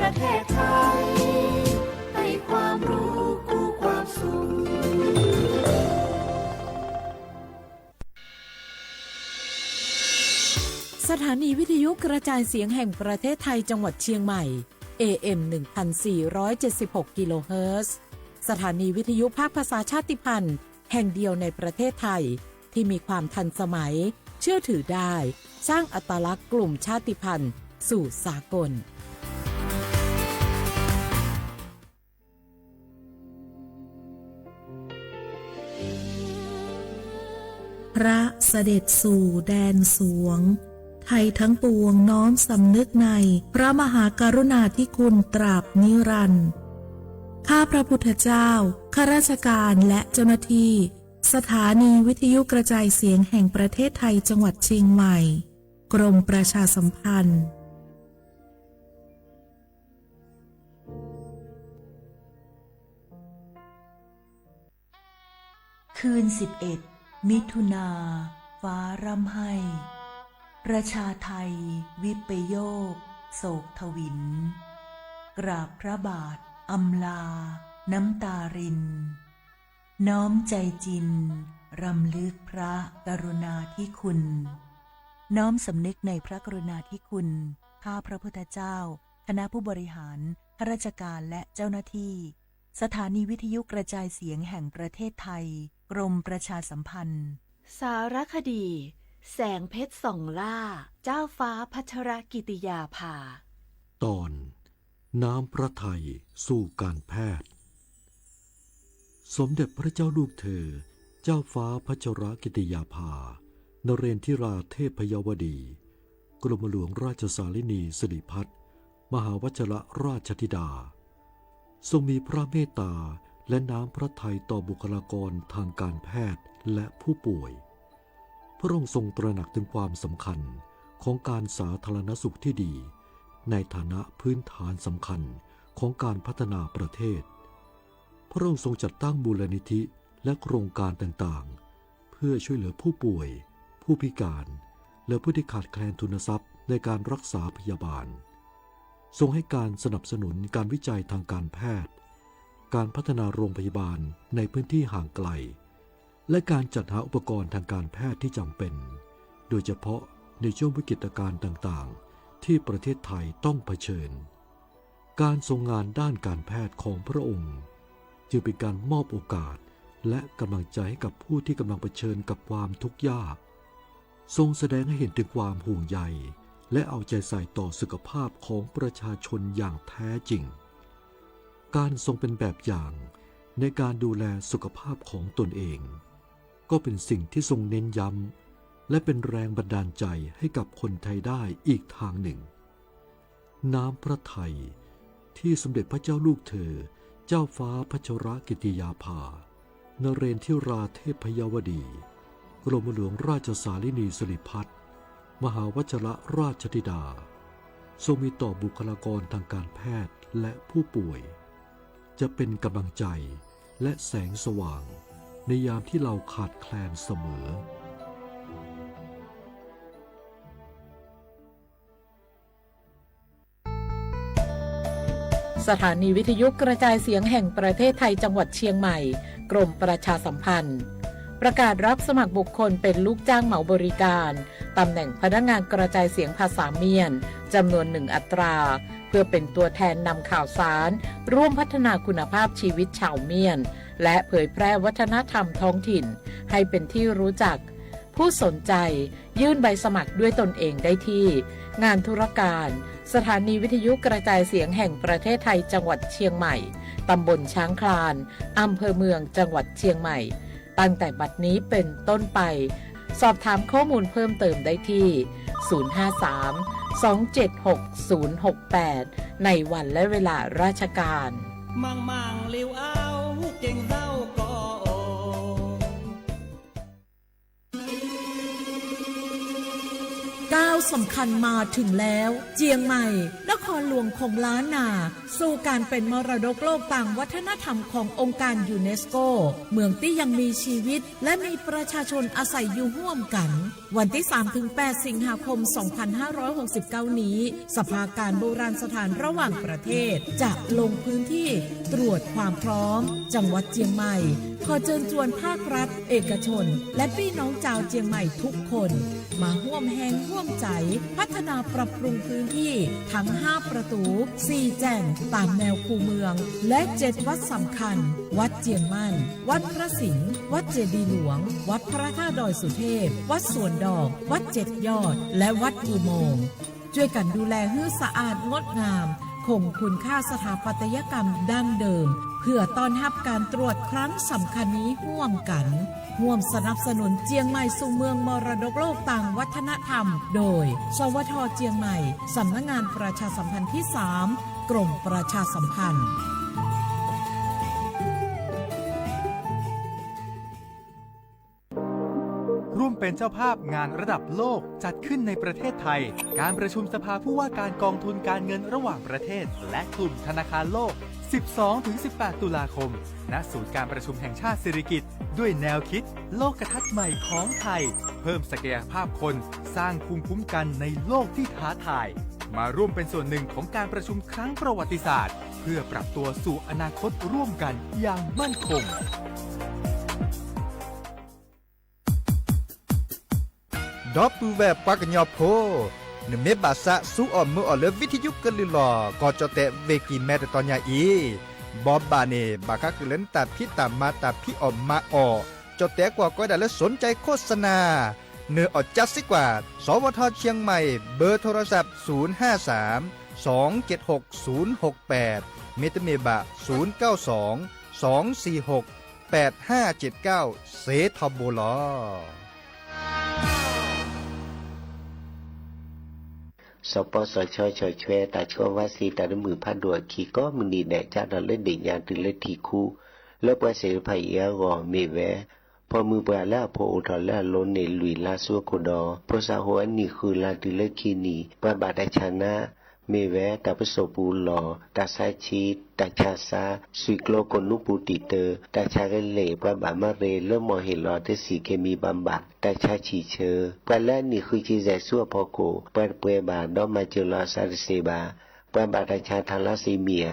ประเทศไทย ให้ความรู้กู้ความสุข สถานีวิทยุกระจายเสียงแห่งประเทศไทยจังหวัดเชียงใหม่ เอ เอ็ม หนึ่งพันสี่ร้อยเจ็ดสิบหก กิโลเฮิรตซ์ สถานีวิทยุภาคภาษาชาติพันธุ์แห่งเดียวในประเทศไทย ที่มีความทันสมัย เชื่อถือได้ สร้างอัตลักษณ์กลุ่มชาติพันธุ์สู่สากล พระเสด็จสู่แดนสวง ไทยทั้งปวงน้อมสำนึกในพระมหากรุณาธิคุณตราบนิรันดร์ ข้าพระพุทธเจ้า ข้าราชการและเจ้าหน้าที่ สถานีวิทยุกระจายเสียงแห่งประเทศไทยจังหวัดเชียงใหม่ กรมประชาสัมพันธ์ คืนสิบเอ็ด มิถุนา ฟ้าร่ำไห้ ประชาไทย วิปโยค โศกถวิล กราบพระบาท อำลา น้ำตาริน น้อมใจจริง รำลึกพระกรุณาธิคุณ น้อมสำนึกในพระกรุณาธิคุณ ข้าพระพุทธเจ้า คณะผู้บริหาร ข้าราชการและเจ้าหน้าที่ สถานีวิทยุกระจายเสียงแห่งประเทศไทย กรมประชาสัมพันธ์ สารคดี แสงเพชรส่องล่า เจ้าฟ้าพัชรกิติยาภา ตอน น้ำพระทัยสู่การแพทย์ สมเด็จพระเจ้าลูกเธอ เจ้าฟ้าพัชรกิติยาภา นเรนทิราเทพยวดี กรมหลวงราชสารินีสิริพัฒน์ มหาวัชรราชธิดา ทรงมีพระเมตตาและน้ำพระทัยต่อบุคลากรทางการแพทย์และผู้ป่วย พระองค์ทรงตระหนักถึงความสำคัญของการสาธารณสุขที่ดี ในฐานะพื้นฐานสำคัญของการพัฒนาประเทศ พระองค์ทรงจัดตั้งมูลนิธิและโครงการต่างๆ เพื่อช่วยเหลือผู้ป่วย ผู้พิการ และผู้ที่ขาดแคลนทุนทรัพย์ในการรักษาพยาบาล ทรงให้การสนับสนุนการวิจัยทางการแพทย์ การพัฒนาโรงพยาบาลในพื้นที่ห่างไกล และการจัดหาอุปกรณ์ทางการแพทย์ที่จำเป็น โดยเฉพาะในช่วงวิกฤตการณ์ต่างๆ ที่ประเทศไทยต้องเผชิญ การทรงงานด้านการแพทย์ของพระองค์ จึงเป็นการมอบโอกาส และกำลังใจให้กับผู้ที่กำลังเผชิญกับความทุกข์ยาก ทรงแสดงให้เห็นถึงความห่วงใย และเอาใจใส่ต่อสุขภาพของประชาชนอย่างแท้จริง การทรงเป็นแบบอย่างในการดูแลสุขภาพของตนเอง ก็เป็นสิ่งที่ทรงเน้นย้ำ และเป็นแรงบันดาลใจให้กับคนไทยได้อีกทางหนึ่ง น้ำพระทัยที่สมเด็จพระเจ้าลูกเธอ เจ้าฟ้าพัชรกิติยาภา นเรนทิราเทพยวดี กรมหลวงราชสารินีสิริพัฒน์ มหาวัชรราชธิดา ทรงมีต่อบุคลากรทางการแพทย์และผู้ป่วย จะเป็นกำลังใจและแสงสว่างในยามที่เราขาดแคลนเสมอ สถานีวิทยุกระจายเสียงแห่งประเทศไทยจังหวัดเชียงใหม่ กรมประชาสัมพันธ์ ประกาศรับสมัครบุคคลเป็นลูกจ้างเหมาบริการ ตำแหน่งพนักงานกระจายเสียงภาษาเมียน จำนวนหนึ่งอัตรา เพื่อเป็นตัวแทนนำข่าวสาร ร่วมพัฒนาคุณภาพชีวิตชาวเมียน และเผยแพร่วัฒนธรรมท้องถิ่น ให้เป็นที่รู้จัก ผู้สนใจยื่นใบสมัครด้วยตนเองได้ที่ งานธุรการ สถานีวิทยุกระจายเสียงแห่งประเทศไทยจังหวัดเชียงใหม่ ตำบลช้างคลาน อำเภอเมืองจังหวัดเชียงใหม่ ตั้งแต่บัดนี้เป็นต้นไป สอบถามข้อมูลเพิ่มเติมได้ที่ ศูนย์ห้าสาม สองเจ็ดหก ศูนย์หกแปด ในวันและเวลาราชการ มังมังลิวเอา เก่งเศร้าก็โอ ก้าวสำคัญมาถึงแล้ว เจียงใหม่ นค นครหลวงของล้านนา สู่การเป็นมรดกโลกทางวัฒนธรรมขององค์การยูเนสโก เมืองที่ยังมีชีวิตและมีประชาชนอาศัยอยู่ร่วมกัน วันที่สามถึงแปดสิงหาคมสองพันห้าร้อยหกสิบเก้านี้ สภาการโบราณสถานระหว่างประเทศจะลงพื้นที่ตรวจความพร้อม จังหวัดเชียงใหม่ ขอเชิญชวนภาครัฐ เอกชน และพี่น้องชาวเชียงใหม่ทุกคน มาร่วมแฮงร่วมใจ๋พัฒนาปรับปรุงพื้นที่ทั้งห้าประตู สี่แจ่งตามแนวคูเมือง และเจ็ดวัดสำคัญ วัดเจียงมั่น วัดพระสิงห์ วัดเจดีย์หลวง วัดพระธาตุดอยสุเทพ วัดสวนดอก วัดเจ็ดยอด และวัดอุโมงค์ ช่วยกันดูแลหื้อสะอาดงดงาม คงคุณค่าสถาปัตยกรรมดั้งเดิม เพื่อต้อนรับการตรวจครั้งสำคัญนี้ร่วมกัน ร่วมสนับสนุนเจียงใหม่สู่เมืองมรดกโลกทางวัฒนธรรม โดย สวท เจียงใหม่ สำนักงานประชาสัมพันธ์ที่สาม กรมประชาสัมพันธ์ ร่วมเป็นเจ้าภาพงานระดับโลกจัดขึ้นในประเทศไทย การประชุมสภาผู้ว่าการกองทุนการเงินระหว่างประเทศ และกลุ่มธนาคารโลก สิบสองถึงสิบแปด ตุลาคม ณ ศูนย์การประชุมแห่งชาติสิริกิติ์ ด้วยแนวคิดโลกทัศน์ใหม่ของไทย เพิ่มศักยภาพคน สร้างภูมิคุ้มกันในโลกที่ท้าทาย มาร่วมเป็นส่วนหนึ่งของการประชุมครั้งประวัติศาสตร์ เพื่อปรับตัวสู่อนาคตร่วมกันอย่างมั่นคง ဒီပုၢ်ဝဲၢ်ပှၤကညီဖိ, နမ့ၢ်ဘၣ်သးစူအီၣ်မုာ်အီၣ်လၢ ဝံထယုကလုၢ်လီၤ ကီၢ်ကၠီၣ်တဲၣ် ဝ့ၢ်ကံၢ်မဲ တတီၤညါအံၤ, ဘိးဘၣ်န့ၣ် ဘၣ်ဃးကလုၢ်လၢနတၢ်ဖံးတၢ်မၤ တၢ်ဖံးအီၣ်မၤအီၣ်, ကၠီၣ်တဲၣ်ကွၢ်ကီဒၣ်လၢ สนใจโฆษณา နၢ်အီၣ်ကၠါစ့ၢ်ကီး, สวท เชียงใหม่ เบอร์โทรศัพท์ ศูนย์ห้าสามสองเจ็ดหกศูนย์หกแปด မ့တမ့ၢ်ဘၣ် ศูนย์เก้าสองสองสี่หกแปดห้าเจ็ดเก้า စ့ထီဘိလီၤ. စီၤပီစီၤဆှၢ ဆီၣ်ထွဲတၢ်ဆှၢဝါစ့တၢ်တမုာ်ဖးဒိၣ်အခံ ကိးမုၢ်နံၤဒဲး ကၢ်ထီၣ်လၢဒ့ၣ်ညါတုၤလၢထံၣ်ခူ, လၢပှၤသ့ၣ်တဖၣ်အံၤအဂီၢ်မ့ၢ်ဝဲ ဖီမုၢ်ပှၢ်လၢအဖိအိၣ်ထီၣ်လၢအလိၤန့ၣ် လွံၢ်လါဆူအခိၣ်ဒီး ဖိသၣ်ဟိအနံၣ်ဃုလါတုၤလၢခံနံၣ် ပှၤဘၣ်တၢ်ဆါနါ မ့ၢ်ဝဲတၢ်ပစိာ်ပူၤလီၢ်, တၢ်ဆါဆံး, တၢ်ဆါစါ, စွံၣ်ကျိကိးနူပူၤတံာ်တၢ, တၢ်ဆါကလဲၢ်, ပှၤဘၣ်မၤရ့လၢမီၢ်ဟ့ၣ်လီၤတဆံၣ်က့ၤမံၤဘၣ်ဘၣ်, တၢ်ဆါဆံၣ်ဆၢ, ပှၤလၢအနံၣ်ဃုဆံယဲၢ်ဆူအဖီခိၣ် ပှၤတပှဲၤဘ၁း ဒီးမၤစၢၤလီၤအသးတသ့ဘၣ်, ပှၤဘၣ်တၢ်ဆါ ทาลัสซีเมีย,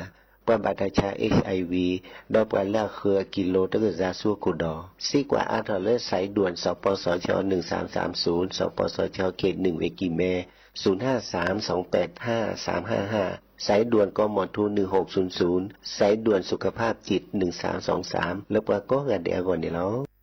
ပှၤဘၣ်တၢ်ဆါ เอชไอวี, ဒီးပှၤလၢအဃၢၤအကံလိတကယၤဆူအခိၣ်ဒီး စ့ကွၢ်အါထီၣ်လၢ สายด่วน สปสช หนึ่งสามสามศูนย์ สปสช เขตหนึ่ง ဝ့ၢ်ကံၢ်မဲ ศูนย์ห้าสามสองแปดห้าสามห้าห้า สายด่วน กมท หนึ่งหกศูนย์ศูนย์ สายด่วนสุขภาพจิต หนึ่งสามสองสาม လၢပှၤကိးဂၤဒဲးအဂီၢ်န့ၣ်လီၤ.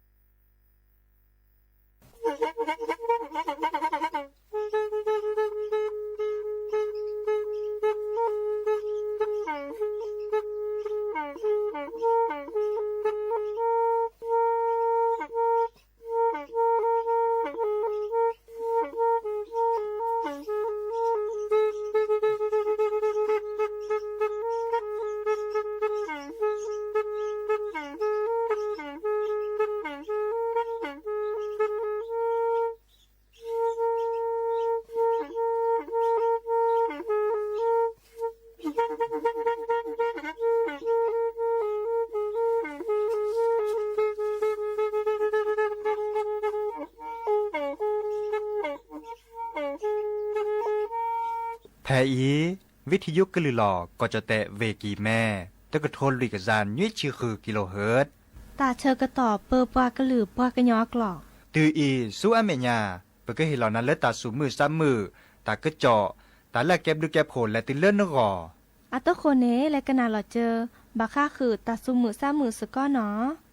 ဖဲအံၤ ဝံထယုကလုၢ်လီၢ် ကီၢ်ကၠီၣ်တဲၣ် ဝ့ၢ်ကံၢ်မဲ တကထိလွံၢ်ကယၤနွံဆံဃုကံလိဟၢၣ် တၢ်ဆၢကတီၢ်ပၢပှၤကလုာ်ပှၤကညီအကျိာ် တုၤအံၤ ဆူအမဲာ်ညါ ပကဟ့ၣ်လီၤနၤလၢတၢ်သူၣ်မုာ်သးမုာ်, တၢ်ကစီၣ်, တၢ်လၢအကဲဘျုးကဲဖှိၣ်လဲၤတုၤလၢနဂီၢ်. အတဃိန့ၣ် လဲၤကနၣ်လီၤစၢၤ ဘၣ်ဃးဃုာ်တၢ်သူၣ်မုာ်သးမုာ်စ့ၢ်ကီးနီၤ.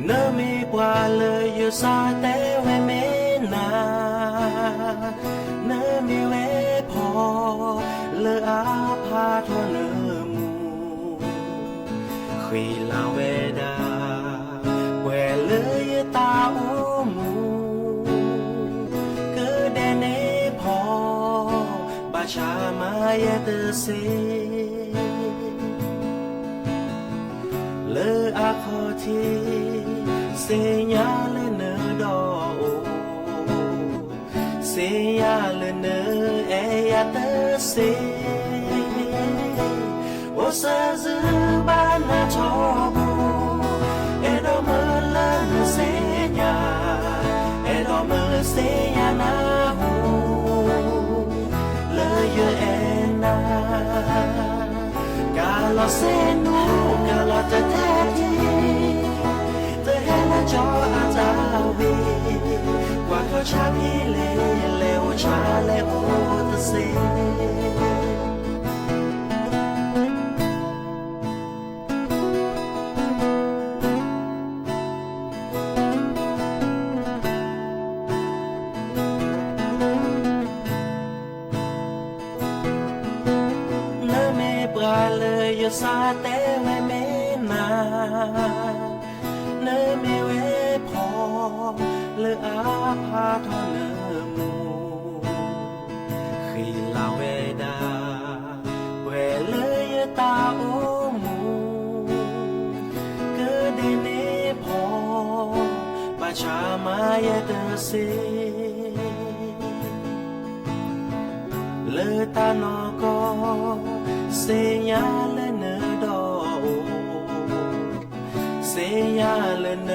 နမ့ၢ်ပှၤလၢယစးတဲဝဲမ့ၢ်နၤ, နမ့ၢ်ဝဲဖီလၢအဖးထီၣ်နမူ ဃ့လၤဝဲဒၣ် ပှဲၤလၢယတၢ်အိၣ်မူ ကဒဲးန့ၣ်ဖီ ဘၣ်ဆၣ်မၤ ယဲတသ့ လၢအခီၣ်ထံး သ့ၣ်ညါလၢနဒီးအိၣ်, သ့ၣ်ညါလၢနအဲၣ်ယၤတသ့, အိၣ်စၢၤစုဘၣ်နၤထီဘိ, အဲၣ်ဒိးမုာ်လၢနသ့ၣ်ညါ, အဲၣ်ဒိးမုာ်သ့ၣ်ညါနၢ်ဟူ လၢယအဲၣ်နၤ, ကလီၤစ့နူ ကလီၤတထဲထံ, တဟဲလၢကၠီအတၢ်ဝံၤ, ကွၢ်ထီၣ်ဆါဖံလ့ လဲၤအိၣ်ဆါလဲၤအိၣ်တသ့ နမ့ၢ်ပှၤလၢယစးတဲဝဲမ့ၢ်နၤ, နမ့ၢ်ဝဲဖီ လၢအဖးထီၣ်လၢမူ, ဃ့လၤဝဲဒၣ် ပှဲၤလၢယတၢ်အိၣ်မူ, ကဒဲးန့ၣ်ဖီ ဘၣ်ဆၣ်မၤယဲတသ့ လၢတၢ်နီၢ်ကီၢ်, သ့ၣ်ညါလၢနဒီးအိၣ်, သ့ၣ်ညါလၢန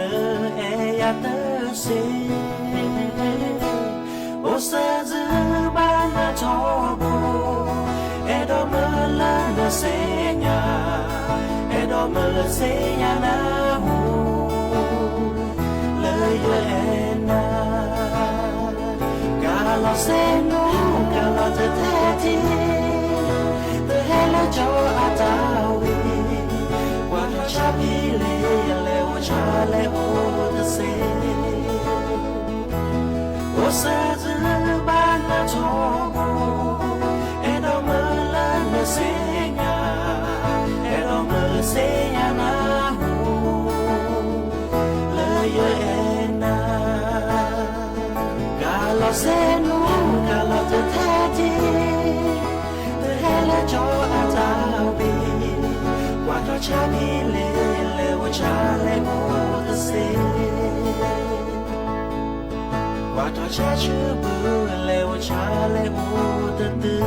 အဲၣ်ယၤတသ့, အိၣ်စၢၤစုဘၣ်နၤထီဘိ, အဲၣ်ဒိးမုာ်လၢနသ့ၣ်ညါ, အဲၣ်ဒိးမုာ်သ့ၣ်ညါနၢ်ဟူ လၢယအဲၣ်နၤ, ကလီၤစ့နူ ကလီၤတထဲထံ, တဟဲလၢကၠီအတၢ်ဝံၤ, ကွၢ်ထီၣ်ဆါဖံလ့ လဲၤအိၣ်ဆါလဲၤအိၣ်တသ့ အိၣ်စၢၤစုဘၣ်နၤထီဘိ, အဲၣ်ဒိးမုာ်လၢနသ့ၣ်ညါ, အဲၣ်ဒိးမုာ်သ့ၣ်ညါနၢ်ဟူ လၢယအဲၣ်နၤ, ကလီၤစ့နူ ကလီၤတထဲထံ, တဟဲလၢကၠီအတၢ်ဝံၤ, ကွၢ်ထီၣ်ဆါဖံလ့ လဲၤအိၣ်ဆါလဲၤအိၣ်တသ့ ကွၢ်ထီၣ်ဆါဆၢဘု လဲၤအိၣ်ဆါလဲၤအိၣ်တသ့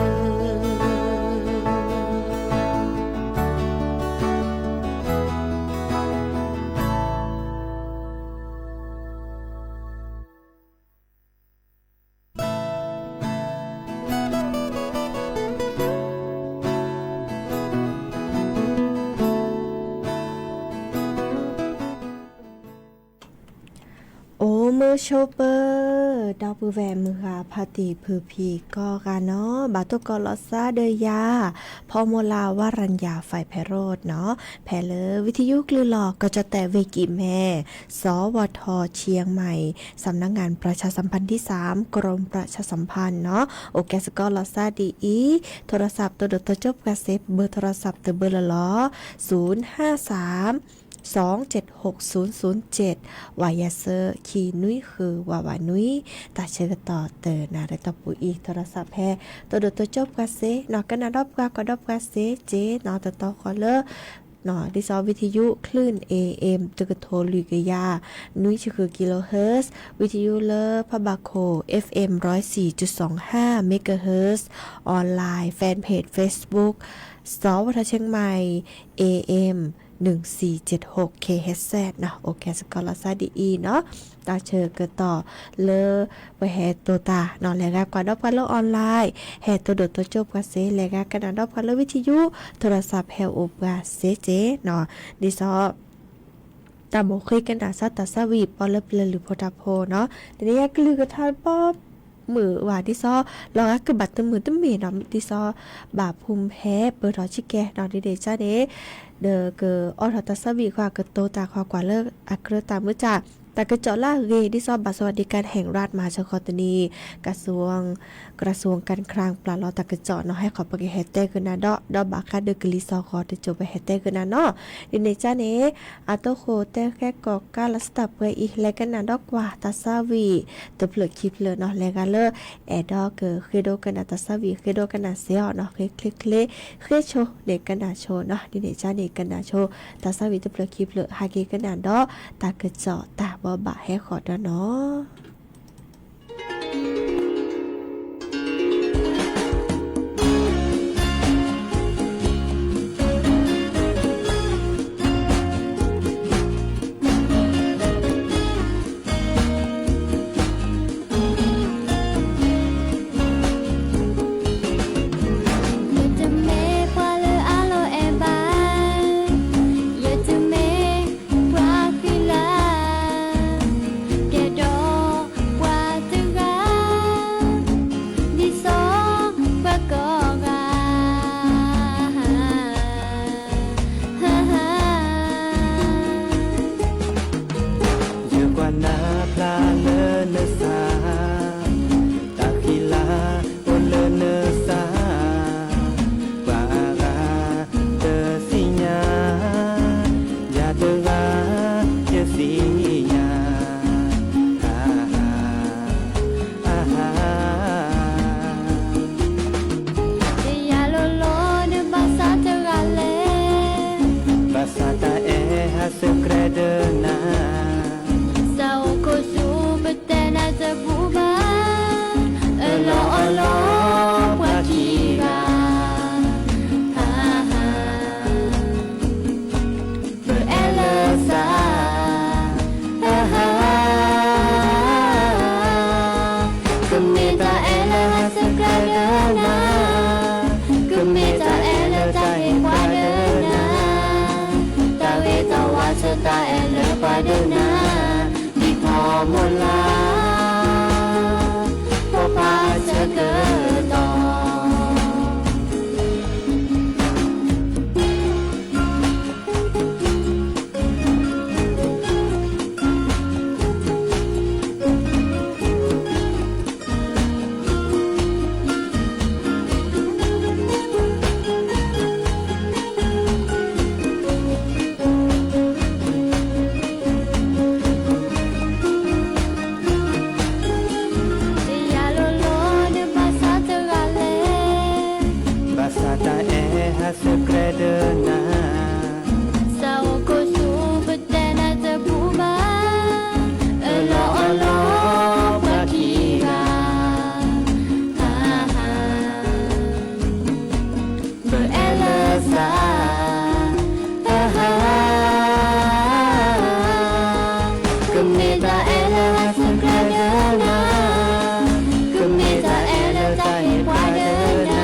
အိၣ်မုာ်ဆိးပၢၤ ဒီပုၢ်ဝဲၢ်မုၢ်ဂၤဖါတံၢ်ဖုဖံကိးဂၤနီၤ, ဘၣ်တိၢ်ကိးလီၤသးဒီးယၤ ဖီမီၤလၤ ဝရၣ်ယၤ ဖဲးဖဲးရိးနီၤ, ဖဲလၢဝံၤထယုကလုၢ်လီၤ ကီၢ်ကၠီၣ်တဲၣ်ဝ့ၢ်ကံၣ်မဲၣ် สวท เชียงใหม่ สำนักงานประชาสัมพันธ์ที่สาม กรมประชาสัมพันธ์နီၤ, အိၣ်ကဲစ့ၢ်ကီးလီၤသးဒ်အံၤ, โทรศัพท์ တိၢ်ဒိၣ်တိၢ်ကၠိပှၤစ့ ပဘၢ โทรศัพท์ တဘၢလၢ်လီၤ, ศูนย์ห้าสาม สองเจ็ดหกศูนย์ศูนย์เจ็ด ဝးယဲၢ်ဆၢ ခံနွံဃု ဝးဝးနွံ, တၢ်ဆၢကတီၢ်တနၣ်ရံၣ်တီၢ်ပူၤအံၤ โทรศัพท์ ဖဲ တိၢ်ဒိၣ်တိၢ်ကၠိပှၤစ့နီၤ, ကနၣ်ဒီးပှၤ ကွၢ်ဒီးပှၤစ့က့နီၤ, တတီဃီလၢ ဒ်သိး วิทยุ คลื่น เอเอ็ม တကထိလွံၢ်ကယၤ နွံဆံဃု kilohertz, วิทยุ လၢဖးဘၣ်ခိၣ် เอฟเอ็ม ร้อยสี่จุดสองห้า megahertz, online fanpage Facebook สวท เชียงใหม่ เอเอ็ม หนึ่งสี่เจ็ดหก เคเอชเซด နီၤ, အိၣ်ကဲစ့ၢ်ကီးလီၤသးဒ်အံၤနီၤ, တၢ်ဆၢကတီၢ်လၢ ပှၤဟဲတိၢ်တၢ်နီၤ, လဲၤဂၤကွၢ်ဒီးပှၤလၢ online, ဟဲတိၢ်ဒိၣ်တိၢ်ကၠိပှၤစ့, လဲၤဂၤကနၣ်ဒီးပှၤလၢ วิทยุ, โทรศัพท์ ဟဲအိၣ်ပှၤစ့က့နီၤ, ဒ်သိး တၢ်မိၣ်ဃ့ကနၣ်စၢ်တၢ်သးဝံၣ် ပီလၢပျၢၤလုၢ်ဖိတၢ်ဖိနီၤ, တနံၤအံၤကလုၢ်ကထါတဘီမုၢ်ဝဲ ဒ်သိး လီၤဂာ်ကဘၣ်တမုာ်တမ့ၢ်နီၤ, ဒ်သိး ဘၣ်ဖူမဟဲပၢၢ်ထီၣ်ဆံးကဲနီၤ, ဒ်န့ၣ်ကန့ၣ် ဒီးကအိးထီၣ်တၢ်သးဝံၣ်အဃိ ကတိၤတၢ်ကွၢ်ကွၢ်လၢအကြၢးတၢ်မုာ်တၢ် တၢ်ကစီၣ်လၢအဂ့ၤ ဒ်သိးဘၣ်စဝၤဒံးကၣ် แห่งรัฐ မၤစၢၤဃီၤသနံၤ กระทรวง กระทรวงการคลัง ပျၢ်လီၤတၢ်ကစီၣ်နီၤ ဟဲဃီၤပကဟဲတဲကနၣ်ဒီး ဒီးဘၣ်ဃးဒီးကလံၤစီၤဃီၤတစိၤ ပဟဲတဲကနၣ်နီၤ. ဒ်န့ၣ်ကါန့ၣ် အတၢ်ဃိၣ်တဲဃဲကီၣ်ကါလၢစတၢးပှဲၤအံၤ လဲၤကနၣ်ဒီးကွၢ်တၢ်သးဝံၣ်တဖျၢၣ်ခံဖျၢၣ်နီၤ လဲၤဂၤလၢ အဲၣ်ဒိးကဃ့ဒိကနၣ်တၢ်သးဝံၣ် ဃ့ဒိကနၣ်စ့ၢ်အီၤနီၤ ဃ့ချ့ချ့ ဃ့ဆိန့ၣ်ကနၣ်ဆိနီၤ ဒ်န့ၣ်ကါန့ၣ် ကနၣ်ဆိ တၢ်သးဝံၣ်တဖျၢၣ်ခံဖျၢၣ် ဟးက့ၤကနၣ်ဒီး တၢ်ကစီၣ်တၢ်ဘိးဘၣ်ဟဲဃီၤဒီးနီၤ. ယတမ့ၢ်ပှၤလၢအလီၤအဲၣ်ဘၣ်, ယတမ့ၢ်ပှၤဃံလၤ, ကဲဒီးပှၤတဂၤ ဒ်သိးပှၤကိးဂၤ ယကွၢ်နၤဖျါလၢနသး, တၢ်ဃံလၤအိၣ်လၢနသး, ပှၤအါဂၤတသ့ၣ်ညါ, ယၤတဂၤယသ့ၣ်ညါ, အါ အါ တယၤလိၤလိၤ နဘၣ်သးတဂၤလဲၣ်, ဘၣ်ဆၣ်တၢ်အဲၣ်ဟးဆၢကြၢးဒီးနၤ, သးအိၣ်ခိၣ်ဆူပတဲနၤတဘူၣ်ဘၣ်, အၢၣ်လီၤအီလီၤပှၤခံဂၤ, အါ အါ ပအဲၣ်လၢသး, အါ အါ ကမ့ၢ်တၢ်အဲၣ်လၢဟးဆၢကြၢးဒီးနၤ, ကမ့ၢ်တၢ်အဲၣ်လၢတၢ်ဟ့ၣ်ပှၤဒီးနၤ, တၢ်ဂ့ၤတၢ်ဝါဆၢတၢ်အဲၣ်လၢပှၤဒီးနၤ, ဒ်ဖီမိၢ်လၢ် ဖိခွါအဆၢကတီၢ် တယၤလိၤလိၤ နဘၣ်သးတဂၤလဲၣ်, ဘၣ်ဆၣ်တၢ်အဲၣ်ဟးဆၢကြၢးဒီးနၤ, သးအိၣ်ခိၣ်ဆူပတဲနၤတဘူၣ်ဘၣ်, အၢၣ်လီၤအီလီၤပှၤခံဂၤ, အါ အါ ပအဲၣ်လၢသး, အါ အါ ကမ့ၢ်တၢ်အဲၣ်လၢဟးဆၢကြၢးဒီးနၤ, ကမ့ၢ်တၢ်အဲၣ်လၢတၢ်ဟ့ၣ်ပှၤဒီးနၤ,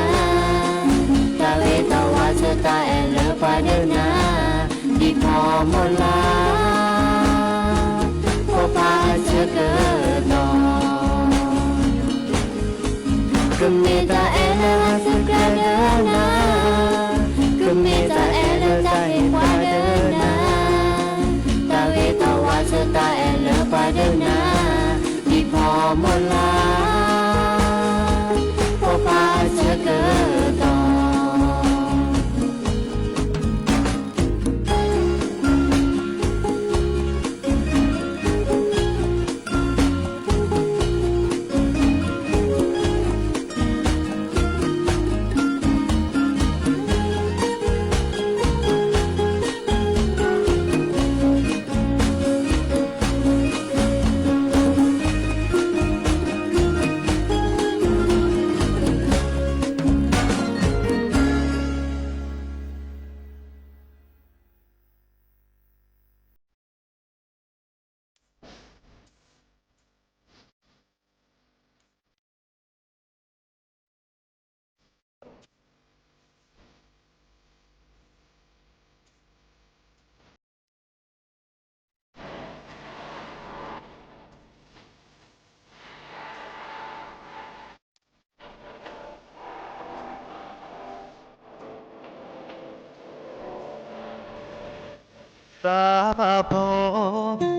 တၢ်ဂ့ၤတၢ်ဝါဆၢတၢ်အဲၣ်လၢပှၤဒီးနၤ, ဒ်ဖီမိၢ်လၢ် ဖိခွါအဆၢကတီၢ် ကမ့ၢ်တၢ်အဲၣ်လၢဟးဆၢကြၢးဒီးနၤ, ကမ့ၢ်တၢ်အဲၣ်လၢတၢ်ဟ့ၣ်ပှၤဒီးနၤ, တၢ်ဂ့ၤတၢ်ဝါဆၢတၢ်အဲၣ်လၢပှၤဒီးနၤ, ဒ်ဖီမိၢ်လၢ် ဖိခွါအဆၢကတီၢ်.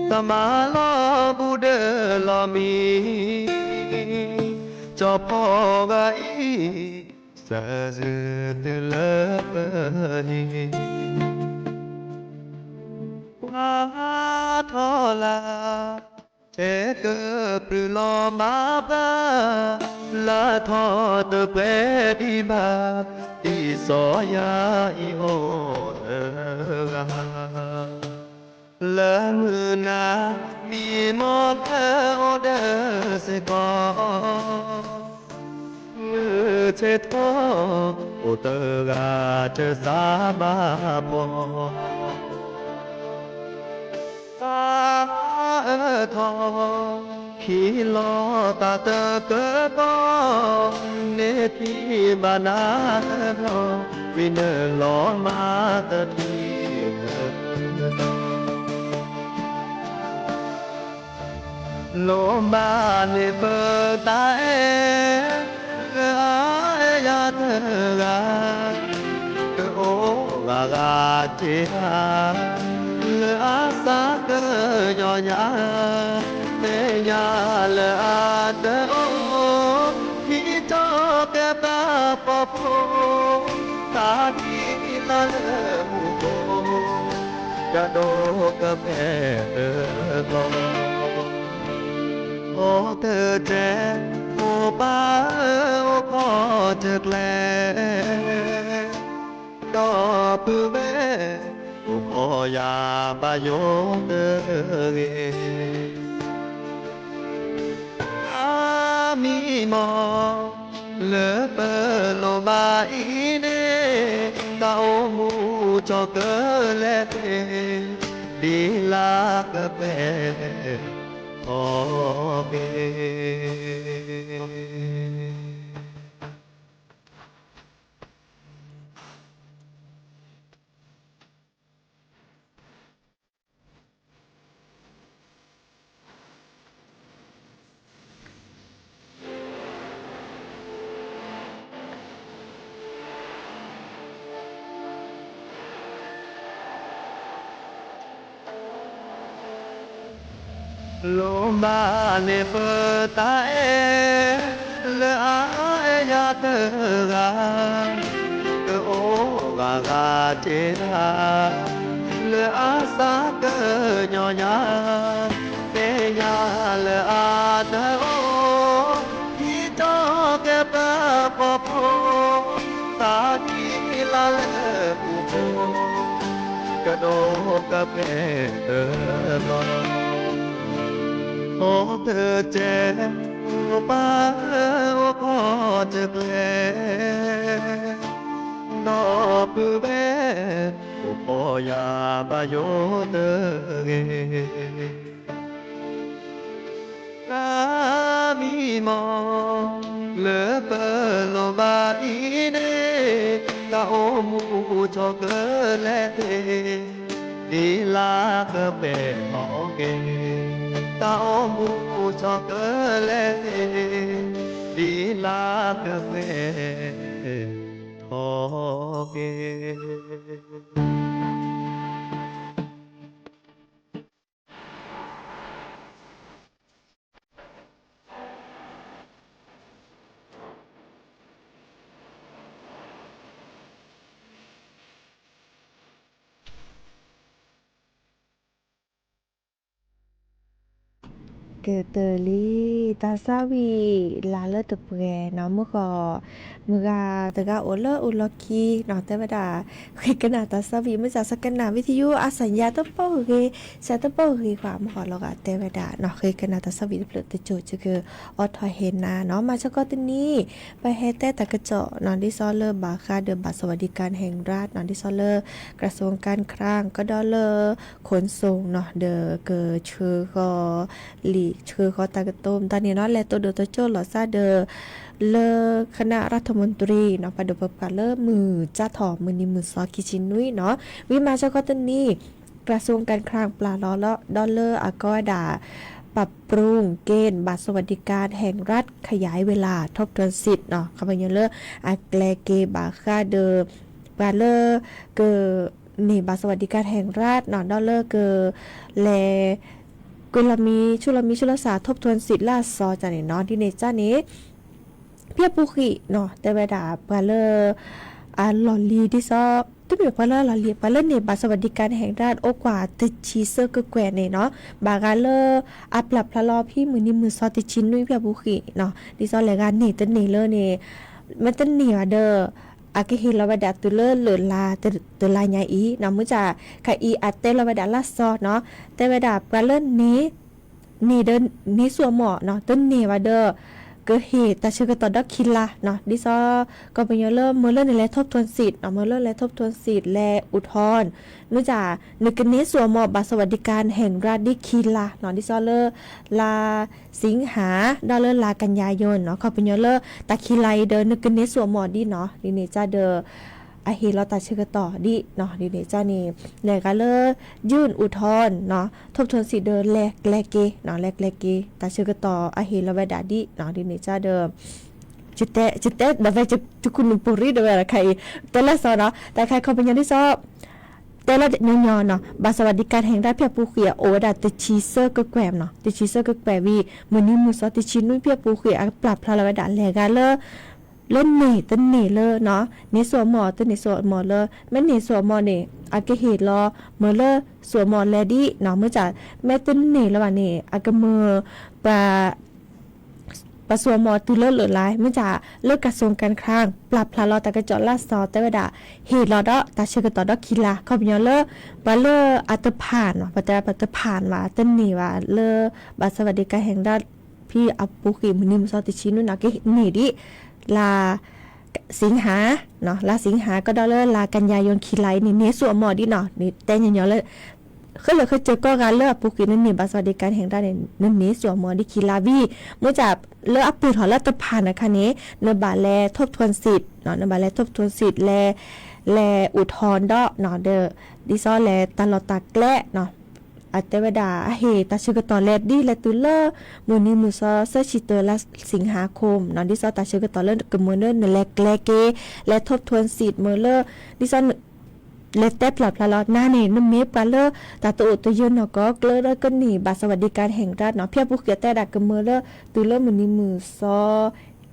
တၢ်မၤလီၤဘူးဒီးလီၤမံၤ, ကၠီဖီဂၤအံၤ စၢၤစုတုၤလၢပဟံၣ်, ပှၤထီၣ်လၢ ထဲကပြုၢ်လီၤမၤဘၣ်, လၢထီၣ်တပှဲၤဒံးဘၣ်, ဒ်စီၤယၤအံၤအိၣ်တဂၤ, လၢမုၢ်နၤ မံမီၢ်လၢအိၣ်ဒီးစ့ၢ်ကီး, မုၢ်ဆ့ၣ်ထီၣ် အိၣ်တဂၤတစးဘၣ်ပီၤ သးအၢထီၣ် ဟံးလီၤသးတကပီၤ, န့ၢ်ထံၣ်ဘၣ်နၤတဘျီ, ဝံၤနုာ်လီၤမၤတထံၣ်, လိၣ်ဘၣ်န့ၢ်ပသးအဲၣ် လၢအအဲၣ်ယၤတဂၤ, ကအိၣ်ဂၤဂၤတ့ၢ်ဧါ, လၢအသးကညီၤညါ, သ့ၣ်ညါလၢအတအိၣ်, ဟံးထီၣ်ကဲဘၣ်ပှၤဖိ, သးကံၢ်လါလၢမူခိၣ်, ကဒိးကပၤတဘျီ အိၣ်တတဲ, မိၢ်ပၢ်အိၣ်ခီၣ်တကျဲ, ဒီပုၢ်ဝဲၢ် အိၣ်ခိးယၤဘၣ်ယိၣ်တဂ့ၤ, အမံၤမီၢ် လၢပလိၣ်ဘၣ်အံၤန့ၣ်, တၢ်အိၣ်မူထီၣ်ကလဲာ်သ့ၣ်, ဒ်လၢကပၤထီၣ်က့ၤ လိၣ်ဘၣ်န့ၢ်ပသးအဲၣ် လၢအအဲၣ်ယၤတဂၤ, ကအိၣ်ဂၤဂၤတ့ၢ်ဧါ, လၢအသးကညီၤညါ, သ့ၣ်ညါလၢအတအိၣ်, ဟံးထီၣ်ကဲဘၣ်ပှၤဖိ, သးကံၢ်လါလၢမူခိၣ် ကဒိးကပၤတဘျီ, အိၣ်တတဲ, မိၢ်ပၢ်အိၣ်ခီၣ်တကျဲ, ဒီပုၢ်ဝဲၢ် အိၣ်ခိးယၤဘၣ်ယိၣ်တဂ့ၤ. အမံၤမီၢ် လၢပလိၣ်ဘၣ်အံၤန့ၣ်, တၢ်အိၣ်မူထီၣ်ကလဲာ်သ့ၣ်, ဒ်လၢကပၤထီၣ်က့ၤ, တၢ်အိၣ်မူထီၣ်ကလဲာ်သ့ၣ်, ဒ်လၢကပၤထီၣ်က့ၤ. ကတၢၢ်လံ, တၢ်သးဝံၣ်လါလၢတပှဲၤနီၤ မုၢ်ဃီ, မုၢ်ဂၤတဂၤအိၣ်လၢအူလီၢ်ခံနီၤ တဲဝဲဒၣ်, ဃ့ကနၣ်တၢ်သးဝံၣ် မုၢ်စးဆၢကနၣ်ဝံသယု အစၢ်ညါတပိၢ်ဂ့ၤ, စးတပိၢ်ဂ့ၤဃီ မုၢ်ဃီလီၤဂာ်တဲဝဲဒၣ်နီၤ ဃ့ကနၣ်တၢ်သးဝံၣ်တဖျၢၣ်တစိၢ် ဆၢကအိးထီၣ်ဟ့ၣ်နၤနီၤ မၤစ့ၢ်ကီးတနံၤ ပဟဲတဲတၢ်ကစီၣ်နီၤ ဒ်သိးလၢဘၣ်ဃးဒီး บัตรสวัสดิการแห่งรัฐနီၤ ဒ်သိးလၢ กระทรวงการคลัง ကဒီးလၢ ขนส่งနီၤ ဒီးကဆှၢဃီၤ လံာ်ဆှၢဃီၤတၢ်ကတိၤ မတၤန့ၣ်နီၤ လဲၤတိၢ်ဒိၣ်တိၢ်ကၠိၣ်လီၤသးဒီး လၢ คณะรัฐมนตรีနီၤ ပှၤဒိၣ်ပှၤပှၢ်လၢမုၢ်စးထီၣ်မုၢ်နံၤမုၢ်သီခံဆံနွံနီၤ ဝံၤမၤစ့ၢ်ကီးတနံၤ กระทรวงการคลัง ပျၢ်လီၤဒီးလၢအကိးဝဲဒၣ် ปรับปรุงเกณฑ์บัตรสวัสดิการแห่งรัฐ ขยายเวลาทบทวนสิทธิ์နီၤ ခီပညီလၢ အကျဲက့ၤဘၣ်ဃးဒီး ပှၤလၢ က န့ၢ် บัตรสวัสดิการแห่งรัฐနီၤ ဒီးလၢက လဲၤ ကွံာ်လီၤမံ ဆူၣ်လီၤမံဆူၣ်လီၤစး ထူပ်းထွန်းสิทธิ์ လၢအစီၤန့ၣ်နီၤ ဒ်န့ၣ်ကၢ်န့ၣ် ဖံအပူၤဃံးနီၤ တဲဝဲဒၣ်ပှၤလၢ အလီၢ်လံၤဒ်သိး တမ့ၢ်ပှၤလၢအလီၢ်လံၤ ပှၤလၢန့ၢ် บัตรสวัสดิการแห่งรัฐ အိၣ်ကွၢ်တဆံသၢကကွဲၢ်န့ၣ်နီၤ ဘၣ်ဂၤလၢ အပျၢ်ဖျါလီၤဖဲမုၢ်နံၤမုၢ်သီတဆံနွံဖံအပူၤဃံးနီၤ ဒ်သိးလဲၤဂၤန့ၢ်တန့ၢ်လၢန့ၣ် မ့ၢ်တန့ၢ်ဘၣ်ဒီး အကဟ့ၣ်လီၤဝဲဒၣ်တုၤလၢလၢၢ်လါ တလါညါအံၤနီၤ မုၢ်ကၢ် ခါအံၤအတဲလီၤဝဲဒၣ်လၢစီၤနီၤ တဲဝဲဒၣ်ပှၤလၢန့ၢ် န့ၢ်ဒီးန့ၢ်ဆူၣ်အမီၢ်နီၤ တန့ၢ်ဘၣ်ဒီး ကဟ့ၣ်တၢ်ဆၢကတီၢ်ဒီးခံလါနီၤ ဒ်သိး ကီၢ်ပညီလၢမ့ၢ်လၢနလဲၤ ထူပ်းထွန်းสิทธิ์နီၤ မ့ၢ်လၢလဲၤ ထူပ်းထွန်းสิทธิ์ လဲၤ อุทธรณ์ မုၢ်ကၢ် နကန့ၢ်ဆူၣ်အမီၢ် บัตรสวัสดิการแห่งรัฐ ဒ်ခံလါနီၤ ဒ်သိးလၢ လါ สิงหา ဒီးလၢလါ กันยายนနီၤ ခီပညီလၢ တၢ်ခံလါအံၤဒီး နကန့ၢ်ဆူၣ်အမီၢ်ဒ်နီၤ ဒ်န့ၣ်ကၢ်ဒီး အဟ့ၣ်လီၤတၢ်ဆၢကတီၢ်ဒ်နီၤ ဒ်န့ၣ်ကၢ်န့ၣ် လဲၤဂၤလၢ ยื่นอุทธรณ์နီၤ ထူပ်းထွန်းสิทธิ์ ဒီးလဲၤကျဲက့ၤနီၤ လဲၤကျဲက့ၤ တၢ်ဆၢကတီၢ်အဟ့ၣ်လီၤဝဲဒၣ်ဒ်နီၤ ဒ်န့ၣ်ကၢ်ဒီး ယတဲဒီးဝဲ ယကူနုာ်ပူၤရံဒီးဝဲတခါအံၤ တဲလၢစီၤနီၤ တၢ်ခါခီပညီဒ်သိး တဲလၢညီညီနီၤ บัตรสวัสดิการแห่งรัฐ ဖံအပူၤဃံးအအိၣ်ဝဲဒၣ်တဆံသၢကကွဲၢ်နီၤ တဆံသၢကကွဲၢ်ဝံၤ မုၢ်နံၤမုၢ်သီတဆံနွံဖံအပူၤဃံး အပျၢ်ဖျါလီၤဝဲဒၣ်လဲၤဂၤလၢ လၢန့ၢ်တန့ၢ်လၢနီၤ န့ၢ်ဆူၣ်အမီၢ် တန့ၢ်ဆူၣ်အမီၢ်လၢ မ့ၢ်န့ၢ်ဆူၣ်အမီၢ်န့ၣ် အကဟ့ၣ်လီၤ မ့ၢ်လၢဆူၣ်အမီၢ်လဲၤဒ်နီၤ မုၢ်ကၢ် မ့ၢ်တန့ၢ်လၢၤဘၣ်န့ၣ် အကမၢ ပှၤဆူၣ်အမီၢ်တုၤလၢလၢၢ်လါ မုၢ်ကၢ် လၢ กระทรวงการคลัง ပျၢ်ဖျါလီၤတၢ်ကစီၣ်လၢစီၤတဲဝဲဒၣ် ဟ့ၣ်လီၤဒီးတၢ်ဆၢကတီၢ်ဒီးခံလါ ခီပညီလၢ ပှၤလၢအတဖၣ်နီၤ ပှၤတဲပှၤတဖၣ်ဘၣ် တန့ၢ်ဘၣ်လၢ บัตรสวัสดิการแห่งรัฐ ဖံအပူၤဃံး မုၢ်နံၤမုၢ်သီတဆံနွံနီၤ ကန့ၢ်ဒ် လါ สิงหา လါ สิงหา ကဒီးလၢလါ กันยายน ခံလါအံၤန့ၣ် န့ၢ်ဆူၣ်အမီၢ်ဒ်နီၤ တဲညီညီလၢ ဃ့လၢာ်ဃ့စၢၤကိးဂၤလၢအပူၤဃံးန့ၣ် န့ၢ် บัตรสวัสดิการแห่งรัฐ န့ၣ် နန့ၢ်ဆူၣ်အမီၢ်ဒ်ခံလါဝံၤ မုၢ်ကၢ် လၢအပၢၢ်ထီၣ်လၢတဖၣ်န့ၣ်အခါန့ၣ် နဘၣ်လဲၤ ထူပ်းထွန်းสิทธิ์နီၤ နဘၣ်လဲၤ ထူပ်းထွန်းสิทธิ์ လဲၤ လဲၤ อุทธรณ์ ဒီးနီၤ ဒီး ဒ်သိးလဲၤတၢ်လီၢ်တၢ်ကျဲနီၤ အတဲဝဲဒၣ်အဟ့ၣ်တၢ်ဆၢကတီၢ်လဲၤဒ်လဲၤတုၤလၢ မုၢ်နံၤမုၢ်သီသၢဆံတၢလါ สิงหาคมနီၤ ဒ်သိးတၢ်ဆၢကတီၢ်လၢကမၢလၢနလဲၤကျဲက့ၤ လဲၤ ထူပ်းထွန်းสิทธิ์ မၢလၢ ဒ်သိး လဲၤတဲပျၢ်ဖျါလီၤ နၤန့ၣ် နမ့ၢ်ပှၤလၢ တၢ်တအိၣ်တယၢၤနီၢ်ကီၢ်ကျၢၢ်လၢကန့ၢ် บัตรสวัสดิการแห่งรัฐနီၤ ဖံအပူၤဃံးတဲဒၣ်ကမၢလၢ တုၤလၢမုၢ်နံၤမုၢ်သီ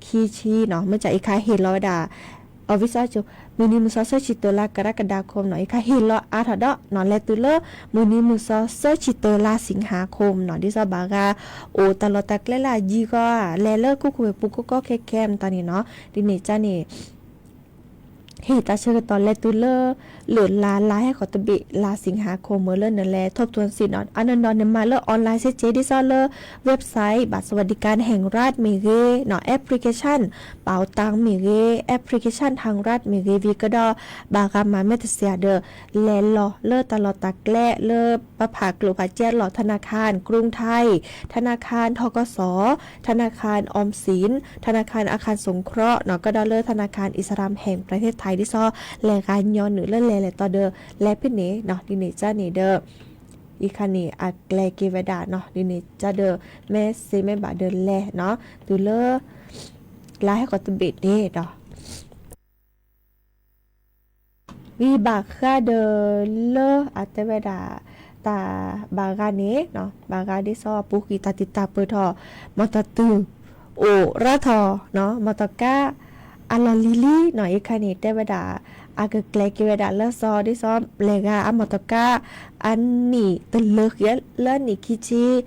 ခံဆံနီၤ မုၢ်ကၢ်အံၤခါဟ့ၣ်လီၤဝဲဒၣ် အဝံသၣ်ကၠိ မုၢ်နံၤမုၢ်သီသၢဆံတၢလါ กรกฎาคมနီၤ အံၤခါဟ့ၣ်လီၤအါထီၣ်ဒီးနီၤ လဲၤတုၤလၢ မုၢ်နံၤမုၢ်သီသၢဆံတၢလါ สิงหาคมနီၤ ဒ်သိးဘၣ်ဂၤ အိၣ်တၢ်လီၢ်တၢ်ကျဲလၢအယံၤဂီၢ် လဲၤလၢခိခိၣ်ဝဲၢ်ပူၤကီကီခဲခဲမတၤန့ၣ်နီၤ ဒ်န့ၣ်ကၢ်န့ၣ် ဟ့ၣ်တၢ်ဆၢကတီၢ်လဲၤတုၤလၢ လၢၢ်လါ လါဟဲဃီၤတဘ့ၣ် လါ สิงหาคม မၢလၢနလဲၤ ထူပ်းထွန်းสิทธิ์နီၤ အနီၢ်နီၢ်န့ၣ်မၤလၢ online စ့ၢ်ကီး ဒ်သိးလၢ website บัตรสวัสดิการแห่งรัฐ မ့ၢ်ဂ့ၤနီၤ application เป๋าตัง မ့ၢ်ဂ့ၤ application ทางรัฐ မ့ၢ်ဂ့ၤ ဝံၤကဒီး ဘၣ်ဂၤမၤမ့ၢ်တစဲးဒီး လဲၤလီၤလၢတၢ်လီၢ်တၢ်ကျဲလၢ ပဖးကျိဖးကဲလီၤ ธนาคารกรุงไทย ธนาคาร ทกส ธนาคารออมสิน ธนาคารอาคารสงเคราะห์နီၤ ကဒီးလၢ ธนาคารอิสลามแห่งประเทศไทย ဒ်သိး လဲၤဂၤညီနုာ်လၢလဲၤလဲၤတီဒီး လဲၤဖဲန့ၣ်နီၤ ဒ်န့ၣ်ကၢ်န့ၣ်ဒီး အံၤခါန့ၣ် အကျဲက့ၤဝဲဒၣ်နီၤ ဒ်န့ၣ်ကၢ်ဒီး မ့ၢ်စ့မ့ၢ်ဘၣ်ဒီးလဲၤနီၤ တုၤလၢ လါဟဲဃီၤတဘ့ၣ်န့ၣ်ဒီး ဝံၤဘၣ်ဃးဒီးလၢအတဲဝဲဒၣ် တၢ်ဘၣ်ဂၤန့ၣ် ဘၣ်ဂၤဒ်သိးအပူၤကွံာ်တၢ်တံာ်တာ်ပၢၢ်ထီၣ် မီၢ်တီၢ်တုၤ အိၣ်ရၤထီၣ်နီၤ မီၢ်တီၢ်ကါ အလီၢ်လံၤလံၤနီၤ အံၤခါန့ၣ် တဲဝဲဒၣ် အကကျဲၤက့ၤဝဲဒၣ်လၢစီၤ ဒ်သိးလဲၤဂၤအမီၢ်တီၢ်ကါ အနံၣ်တလၢဃံလၢနံၣ်ခံဆံ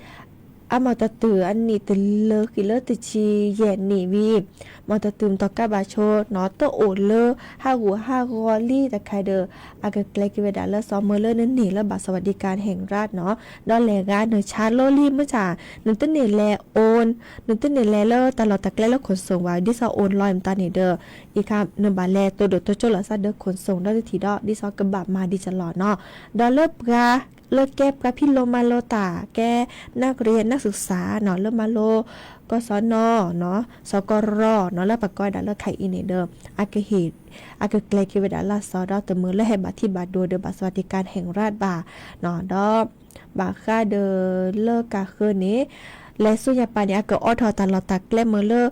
အမီၢ်တီၢ်တုၤအနံၣ်တလၢဃံလၢတဆံယဲၢ်နံၣ်ဝံၤ မီၢ်တီၢ်တုၤမီၢ်တီၢ်ကါဘၣ်ဆိနီၤ တအိၣ်လၢဟးဂူာ်ဟးဂီၤလံတခါဒီး အကကျဲၤက့ၤဝဲဒၣ်လၢစီၤ မၢလၢနန့ၢ်လၢ บัตรสวัสดิการแห่งรัฐနီၤ ဒီးလဲၤဂၤနဆါလိလံ မုၢ်ဆါ နတန့ၢ်လဲၤအိၣ် နတန့ၢ်လဲၤလၢတၢ်လီၢ်တၢ်ကျဲလၢ ขนส่ง ဘၣ် ဒ်သိး online မတၤန့ၣ်ဒီး အံၤခါနဘၣ်လဲၤတိၢ်ဒိၣ်တိၢ်ကၠိလီၤသးဒီး ขนส่ง ဒီးတထံၣ်ဒီး ဒ်သိးကဘၣ်မၤဒ်ကလီၤနီၤ ဒီးလၢပှၤ လၢကဲပှၤဖံးလိမၤလိတၢ် ကဲ นักเรียนนักศึกษาနီၤ လၢမၤလိ ကီၢ်စီၤနီၤနီၤ စီၤကီၢ်ရီနီၤ လၢပကိးဝဲဒၣ်လၢခါအံၤန့ၣ်ဒီး အကဟ့ၣ် အကကျဲၤက့ၤဝဲဒၣ်လၢစီၤဒီး တမုာ်လၢဟဲဘၣ်ထံၣ်ဘၣ်ဒိဒီး บัตรสวัสดิการแห่งรัฐ ဘၣ်နီၤ ဒီး ဘၣ်ဃးဒီးလၢကးဃၢန့ၣ် လဲၤဆူညါပၤန့ၣ် အကအိးထီၣ်တၢ်လီၢ်တၢ်ကျဲမုၢ်လၢ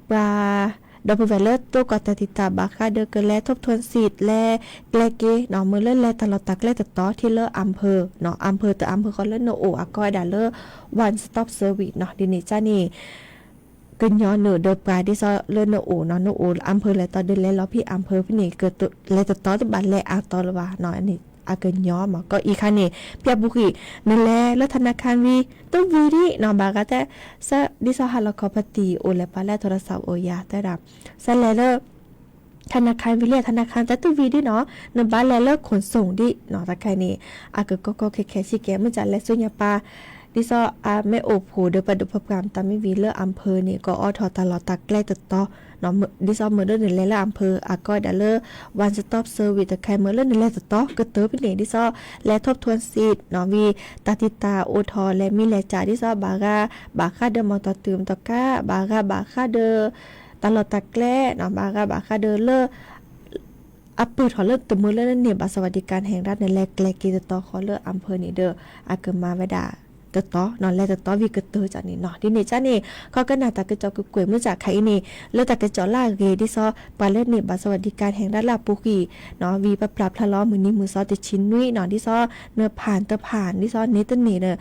ပှၤ ဒီပုၢ်ဝဲၢ်လၢတိၢ်ကီၤတၢ်တံာ်တာ်ဘၣ်ဃးဒီးကလဲၤ ทบทวนสิทธิ์ လဲၤကျဲက့ၤနီၤ မ့ၢ်လၢလဲၤတၢ်လီၢ်တၢ်ကျဲတတီၤထံၣ်လၢ อำเภอနီၤ อำเภอတ อำเภอဃီလၢနအိၣ်အကိးဝဲဒၣ်လၢ one stop service နီၤ ဒ်န့ၣ်ကန့ၣ် ကညီနုာ်ဒီးပှၤဒ်သိးလၢနအိၣ်နီၤ နအိၣ် อำเภอ လဲၤတီၤဒီးလဲၤလီၤဖဲ อำเภอ ဖဲန့ၣ် လဲၤတတီၤတဘၣ်လဲၤအါတီၤလၢၤဘၣ်နီၤ အကညီမး ကီးအံၤခါန့ၣ် ဖဲအပူၤကွံာ် နလဲၤလၢ ธนาคาร ဝံၤ တဝံၤဒံးနီၤ ဘၣ်ဂၤတဲ ဒ်သိးဟးလီၤခီၣ်ဖးတံၢ်အိၣ်လဲၤပာ်လၢ โทรศัพท์ အိၣ်ယၤ တဲဒၣ် စးလဲၤလၢ ธนาคาร ဝံၤလံ ธนาคาร တဲတဝံၤဒံးနီၤ နဘၣ်လဲၤလၢ ขนส่ง ဒံးနီၤ တၢ်ခါန့ၣ် အကကီကီခဲခဲဆံးကဲ မုၢ်စးလဲၤဆူညါပၢ် ဒ်သိးအမ့ၢ်အိၣ်ဖှိၣ်ဒီးပှၤဒိၣ်ပှၤပှၢ်မတၤမ့ၢ်ဝံၤလၢ อำเภอ န့ၣ် ကအိးထီၣ်တၢ်လီၢ်တၢ်ကျဲတတီၤ ဒ်သိးမ့ၢ်လၢနလဲၤလၢ อำเภอ အကိးဝဲဒၣ်လၢ one stop service တခါ မ့ၢ်လၢနလဲၤတတီၤကတၢၢ်ဖဲန့ၣ် ဒ်သိးလဲၤ ทบทวนสิทธิ์ နီၤ ဝံၤတၢ်တံာ်တာ်အိၣ်ထီၣ်လဲၤမံလဲၤကၠး ဒ်သိးဘၣ်ဂၤ ဘၣ်ဃးဒီးမီၢ်တီၢ်တုၤမတီၢ်ကါ ဘၣ်ဂၤဘၣ်ဃးဒီး တၢ်လီၢ်တၢ်ကျဲနီၤ ဘၣ်ဂၤဘၣ်ဃးဒီးလၢ အပၢၢ်ထီၣ်လၢတမုာ်လၢနန့ၢ် บัตรสวัสดิการแห่งรัฐ နလဲၤကျဲက့ၤတတီၤဃီလၢ อำเภอ န့ၣ်ဒီး အကမၤဝဲဒၣ်တတီၤ လဲၤတတီၤဝံၤကတၢၢ်န့ၣ်နီၤ ဒ်န့ၣ်ကန့ၣ် ခီကနၣ်တၢ်ကစီၣ်ကွ့ၢ်ကွ့ၢ် မုၢ်စးခါအံၤန့ၣ် လၢတၢ်ကစီၣ်လၢအဂ့ၤ ဒ်သိးပှၤလၢန့ၢ် บัตรสวัสดิการแห่งรัฐ လၢအပူၤကွံာ်နီၤ ဝံၤပပျၢ်ဖျါလီၤမုၢ်နံၤမုၢ်သီတဆံနွံနီၤ ဒ်သိးနဖၣ်တဖၣ် ဒ်သိးန့ၢ်တန့ၢ်ဒီး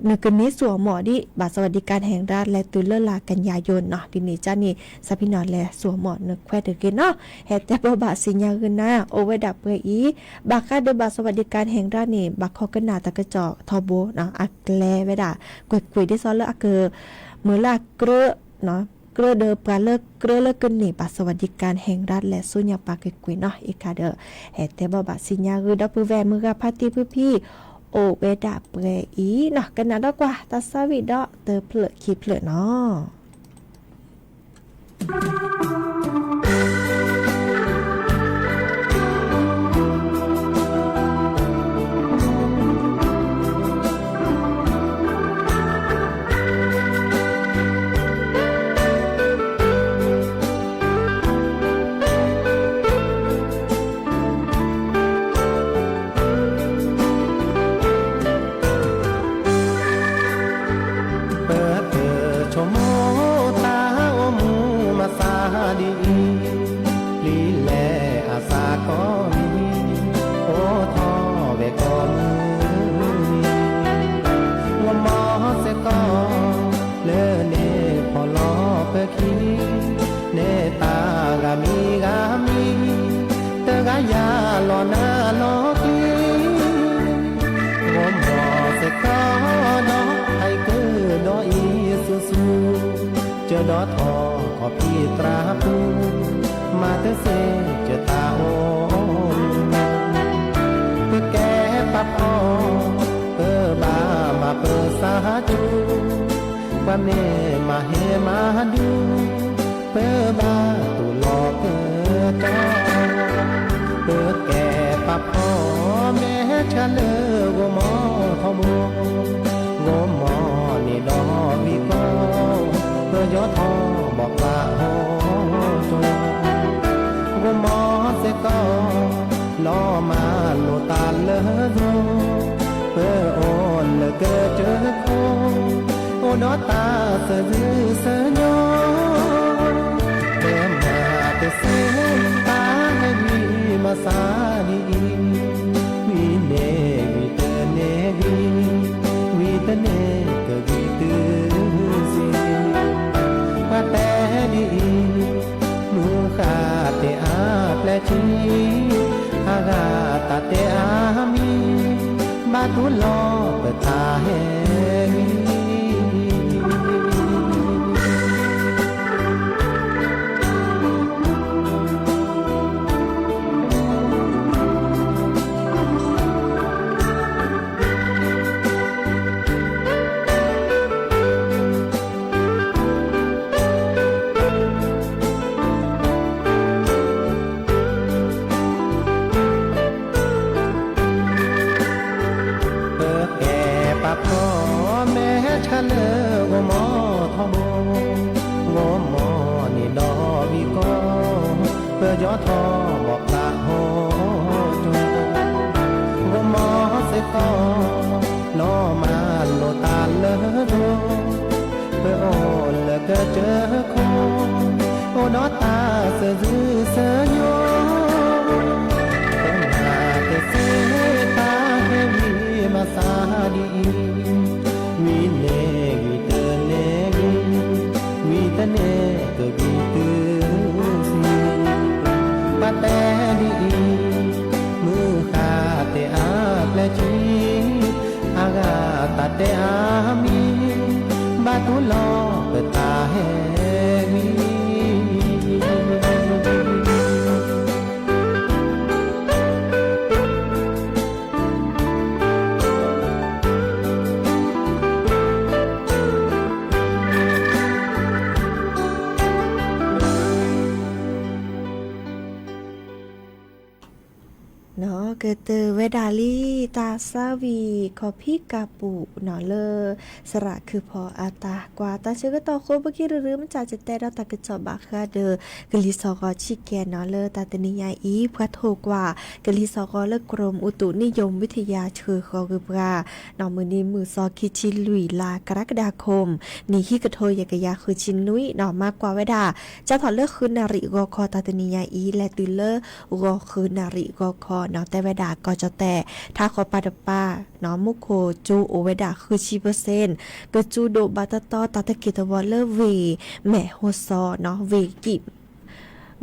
နကန့ၢ်စိာ်အီၤမ့ၢ်ဒ် บัตรสวัสดิการแห่งรัฐ လဲၤတုၤလၢလါကညီယိနီၤ ဒ်န့ၣ်ကန့ၣ် စးဖံနီၤလဲၤစိာ်အီၤမ့ၢ်နခွဲးတဂ့ၤနီၤ ဟဲတဲဘၣ်ဘၣ်စံညါဂုာ်နၤ အိၣ်ဝဲဒၣ်ပှဲၤအံၤ ဘၣ်ဃးဒီး บัตรสวัสดิการแห่งรัฐ န့ၣ် ဘၣ်ခီကနၣ်တၢ်ကစီၣ်ထီဘိနီၤ အကျဲဝဲဒၣ်ကွ့ၢ်ကွ့ၢ် ဒ်သိးလၢအက မုာ်လၢအကြၢး ကြၢးဒီးပှၤလၢကြၢးလၢကန့ၢ် บัตรสวัสดิการแห่งรัฐ လဲၤဆူညါပၢ်ကွ့ၢ်ကွ့ၢ်နီၤ အံၤခါဒီး ဟဲတဲဘၣ်ဘၣ်စံညါဂုာ် ဒီပုၢ်ဝဲၢ်မုၢ်ဂၤဖါတံၢ်ဖုဖံ အိၣ်ဝဲဒၣ်ပှဲၤအံၤနီၤ ကနၣ်ဒီကွၢ် တၢ်ဆၢဝံၤဒီးတဖျၢၣ်ခံဖျၢၣ်နီၤ ပသုဆိကမိၣ်တၢ်အိၣ်မူမၤသးဒ်အံၤ, ပျံၤလဲၤအသးကိးမံၤ, အိၣ်ထီၣ်ဝဲကိးမုၢ်နံၤ, ဂီၤမီၤစ့ၢ်ကီး လၢန့ၣ်ဖီၣ်လီၤပခံ, န့ၢ်တၢ်ဂၤမံၤဂၤမံၤ, တဂၤယၤလီၤနၤလီၤကျံ, ဂီၤမီၤစ့ၢ်ကီးဒီး ဟဲကဒီးအံၤဆူၣ်ဆူၣ်, ကၢဒီးထီၣ်ခီၣ်ဖံးတြၢ်ပူၤ, မၤတသ့ကၢ်တၢ်အိၣ်မူ, ပကဲပာ်ဖှိၣ်, ပဘၣ်မၤပၢၤစၢ်ကၠူ, ပှၤမ့ၢ်မၤဟ့ၣ်မၤဒူ, ပဘၣ်တူၢ်လိာ်ကတီၤ, ပကဲပာ်ဖှိၣ်မဲာ်ဆှးလၢဂီၤမီၤထီဘိ, ဂီၤမီၤန့ၣ်ဒီးဝံၤကီ, ပယီၤထီၣ်ဘီၣ်ပာ်ဟီၣ်ကၠီ, ဂီၤမီၤစ့ၢ်ကီး လီၤမၢ်လိာ်တၢ်လၢဂီၤ, ပအိၣ်လၢကစၢၢ်ခိၣ်, အိၣ်ဒီးတၢ်သးဒူသးညီ, ပမၤတသ့တၢ်ဟဲဝံၤမၤသးဒ်အံၤ, ဝံၤန့ၣ်ဝံၤတန့ၢ်ဝံၤ, ဝံၤတန့ၢ်ကဝံၤတုၤဆံး, ပှၤတဲဒ်အံၤ, မုၢ်ဃၢ်တဲအါပျဲၢ်ထံ, အဂၤတၢ်တဲအါမံၤ, ဘၣ်တူၢ်လိာ်ပတၢ်ဟဲဝံၤ ဒ်အံၤ, ဝံၤနဲၣ်ဂံၢ်တနဲၣ်ဂံၢ်, ဝံၤတနဲၣ်တဂံၢ်တုၤ, ပှၤတဲဒ်အံၤ, မုၢ်ဃၢ်တဲအါပျဲၢ်ထံ, အဂၤတၢ်တဲအါမံၤ, ဘၣ်တူၢ်လီၤပတၢ်ဟဲဝံၤ နီၣ် ကတၢၢ်ဝဲဒၣ်လံ တၢ်သးဝံၣ်ခီၣ်ဖံးကၢ်ပူၤနီၣ် လၢ သရၣ်ခုၣ်ဖီအတၢ်ကွၢ်တၢ်ဆၢကတီၢ်အဃိ ပက့ၤရူၤရူၤ မ့ၢ်တၢ်ကတဲဒီးတၢ်ကစီၣ်ဘၣ်ဃးဒီး ကလံၤစိးဂီၤဆံးကဲနီၣ် လၢတၢ်တနံၤညါအံၤ ပှၤထိၣ်ကွၢ် ကလံၤစိးဂီၤလၢ ကရူၢ်မူးအူးတူး နံၣ်ယိၣ်ဝံထယၤ ဆှၢဃီၤဂ့ၤပှၤ နီၣ် မုၢ်နံၤမုၢ်သီ ခံဆံလွံၢ် လါကရၢကဒၤခိၣ် နံၣ်ဟံးကထိ ယဲၢ်ကယၤဃုဆံနွံနီၣ် မၤကွၢ်ဝဲဒၣ် စးထီၣ်လၢဃုနၣ်ရံၣ်ဂီၤခီ တၢ်တနံၤညါအံၤ လဲၤတုၤလၢ ဂီၤဃုနၣ်ရံၣ်ဂီၤခီနီၣ် တဲဝဲဒၣ် ကီၢ်ကၠီၣ်တဲၣ် ထးခီပၤတပၤ မူခိၣ်ကၠိအိၣ်ဝဲဒၣ်ဃုဆံပၢၢ်ဆ့ၣ် ကစူၤဒိၣ်ဘၣ်တတီ တၢ်တက့ၢ်တဝီၤလၢဝ့ၢ်မဲၢ်ဟီၣ်စီနီၣ်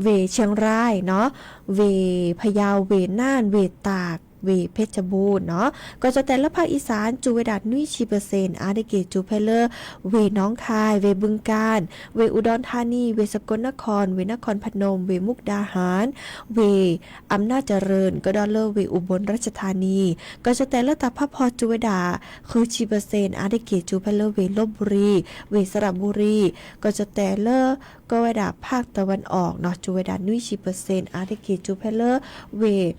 ဝ့ၢ်ကံၣ် ဝ့ၢ်ဆဲရၣ်နီၣ် ဝ့ၢ်ဖယါ ဝ့ၢ်နၢၣ် ဝ့ၢ်တၢ် ဝ့ၢ်ဖ့ၣ်စဘူၣ်နီၣ် ကီၢ်ကၠီၣ်တဲၣ်လၢဖၣ်အံၣ်စၢၣ် စူၤဝဲဒၣ်နွံဆံပၢၢ်ဆ့ၣ် အါတက့ၢ်စူၤဖဲလၢ ဝ့ၢ်နီၣ်ခၢၣ် ဝ့ၢ်ဘုၣ်ကၣ် ဝ့ၢ်အူဒီၣ်ထါနံ ဝ့ၢ်စကိးနခီၣ် ဝ့ၢ်နခီၣ်ဖနူမ် ဝ့ၢ်မူကဒါဟၣ် ဝ့ၢ်အမ်နာ်ကရၢၣ် ကဒီးလၢဝ့ၢ်အူဘိၣ်ရၢၡထါနံ ကီၢ်ကၠီၣ်တဲၣ်လၢတၢ်ဖးဖီစူၤဝဲဒၣ် ဃုဆံပၢၢ်ဆ့ၣ် အါတက့ၢ်စူၤဖဲလၢဝ့ၢ်လီဘရံ ဝ့ၢ်စရဘူရံ ကီၢ်ကၠီၣ်တဲၣ်လၢ ကီၢ်ဝဲဒၣ်ဖၣ်တဝၢၣ်အီၤနီၣ် စူၤဝဲဒၣ်နွံဆံပၢၢ်ဆ့ၣ် အါတက့ၢ်စူၤဖဲလၢ ဝ့ၢ်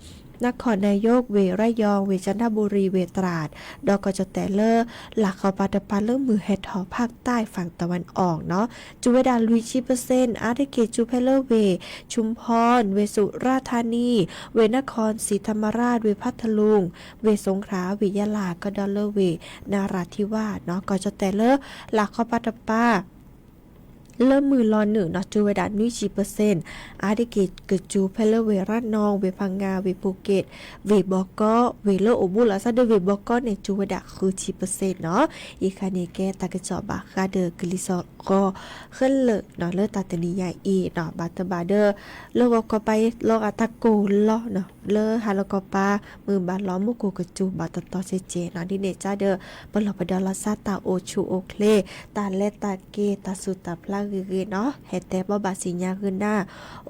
နခီၣ်နယိၣ် ဝ့ၢ်ရယီၣ် ဝ့ၢ်ကၠၣ်ဒဘူရံ ဝ့ၢ်တြၢ် ဒီးကီၢ်ကၠီၣ်တဲၣ်လၢ လၢ်ဃီပၤတပၤလၢမုၢ်ဟဲထီၣ်ဖၣ်တၢ်ဖၣ်တဝၢၣ်အီၤနီၣ် စူၤဝဲဒၣ်လွံၢ်ဆံပၢၢ်ဆ့ၣ် အါတက့ၢ်စူၤဖဲလၢဝ့ၢ် ชุมพร ဝ့ၢ်สุราษฎร์ธานี ဝ့ၢ်นครศรีธรรมราช ဝ့ၢ်พัทลุง ဝ့ၢ်สงขลา ဝ့ၢ်ยะลา ကဒီးလၢဝ့ၢ်นราธิวาสနီၣ် ကီၢ်ကၠီၣ်တဲၣ်လၢ လၢ်ဃီပၤတပၤ လၢမုၢ်လီၤနုာ်နီၣ် စူၤဝဲဒၣ်နွံဆံပၢၢ်ဆ့ၣ် အါတက့ၢ်ကစူၤဖဲလၢဝ့ၢ်ရၣ်နီၣ် ဝ့ၢ်ဖးငါ ဝ့ၢ်ပူၤက့း ဝ့ၢ်ဘီကီ ဝ့ၢ်လၢအိၣ်ဘူးလီၤဆီဒၢဝ့ၢ်ဘီကီန့ၣ် စူၤဝဲဒၣ်ဃုဆံပၢၢ်ဆ့ၣ်နီၣ် အံၤခါန့ၣ်ကဲတၢ်ကစီၣ်ဘၣ်ဃးဒီးကလံၤစိးဂီၤ ခဲလၢာ်နီၣ် လၢတၢ်တနံၤညါအံၤနီၣ် ဘၣ်တဘၣ်ဒီး လၢဂီၤကီၢ်ပၤအံၤလီၤဂာ်တၢ်ကိၢ်လီၤနီၣ် လၢဟါလီၤကီၢ်ပၤ မုၢ်ဘၣ်လီၤမူခိၣ်ကစူၤဘၣ်တတီၤကဲကဲနီၣ် ဒ်န့ၣ်ကဒီး ပလီၢ်ပဒီလီၤသးတၢ်အိၣ်ဆူၣ်အိၣ်ချ့ တၢ်လဲၤတၢ်က့ၤ တၢ်သူၣ်တၢ်ဖျးဂ့ၤဂ့ၤနီၣ် ဟဲတဲဘီဘၣ်စံးညါဂ့ၤနၤ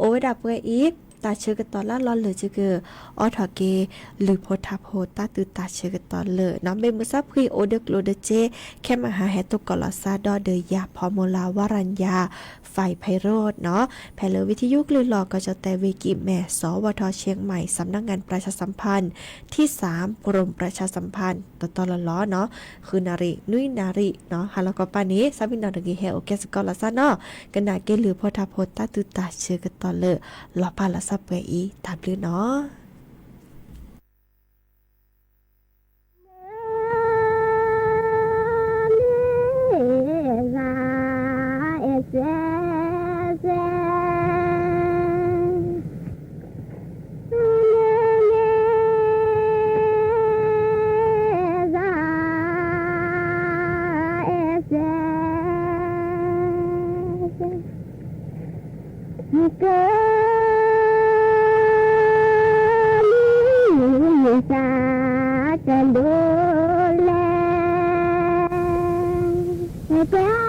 အိၣ်ဝဲဒၣ်ပှဲၤအံၤ တၢ်ဆၢကတီၢ်လၢလီၤလၢာ်ကက အိးထီၣ်က့ၤ လုၢ်ဖိထါဖိတၢ်သူတၢ်ဆၢကတီၢ်လၢာ်နီၣ် မ့ၢ်မုၢ်ဆါဖှံအိၣ်ဒီးကျိၣ်ဒီးစ့ ခဲမဟါဟဲတိၢ်ကီၢ်လီၤသးဒီးဒီးယၤဖီမီၤလၤ ဝါရၤယၤ ဖဲးဖဲးရိၣ်နီၣ် ဖဲလၢဝံထယုၣ်ကလုၢ်လီၢ် ကီၢ်ကၠီၣ်တဲၣ် ဝ့ၢ်ကံၣ်မဲၢ် สวท.เชียงใหม่ สำนักงานประชาสัมพันธ์ที่สาม กรมประชาสัมพันธ์ တီတီလီၤလီၤနီၣ် ဃုနၣ်ရံၣ် နွံနၣ်ရံၣ်နီၣ် ဟါလီၤကီၢ်ပၤန့ၣ် သးပ့ၤနီၣ်တဂ့ၤဟဲအိၣ်ကဲစ့ၢ်ကီးလီၤသးနီၣ် ကနၣ်က့ၤလုၢ်ဖိထါဖိတၢ်သူတၢ်ဆၢကတီၢ်လၢာ် လီၤပာ်လီၤသးပှဲၤအံၤ တၢ်ဘျုးနီၣ် က က ပှၤဂၤနၤ က့ဒိ က ပှၤ ခိၣ်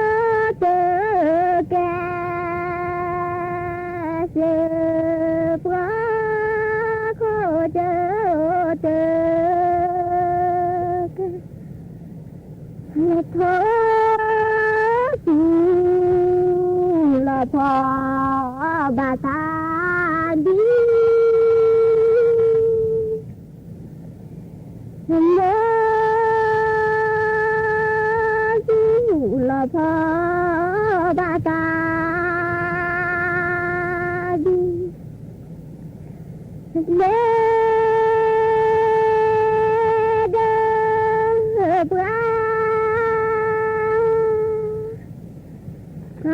က တ ကဲ စ ပှၤ ခိၣ် က တ ကဲ လၢထီၣ် စူၤ လီၤဖီ ဘၣ်တၢ်ဒ် လၢ စူၤ လီၤဖီ ဘၣ်တၢ်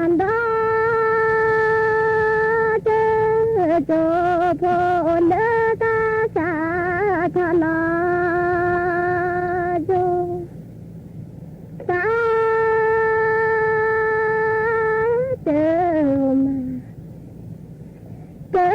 ဒီး တကၠိဖိလၢကစၢ်ထီၣ်လီၤကၠိ တၢ်တမ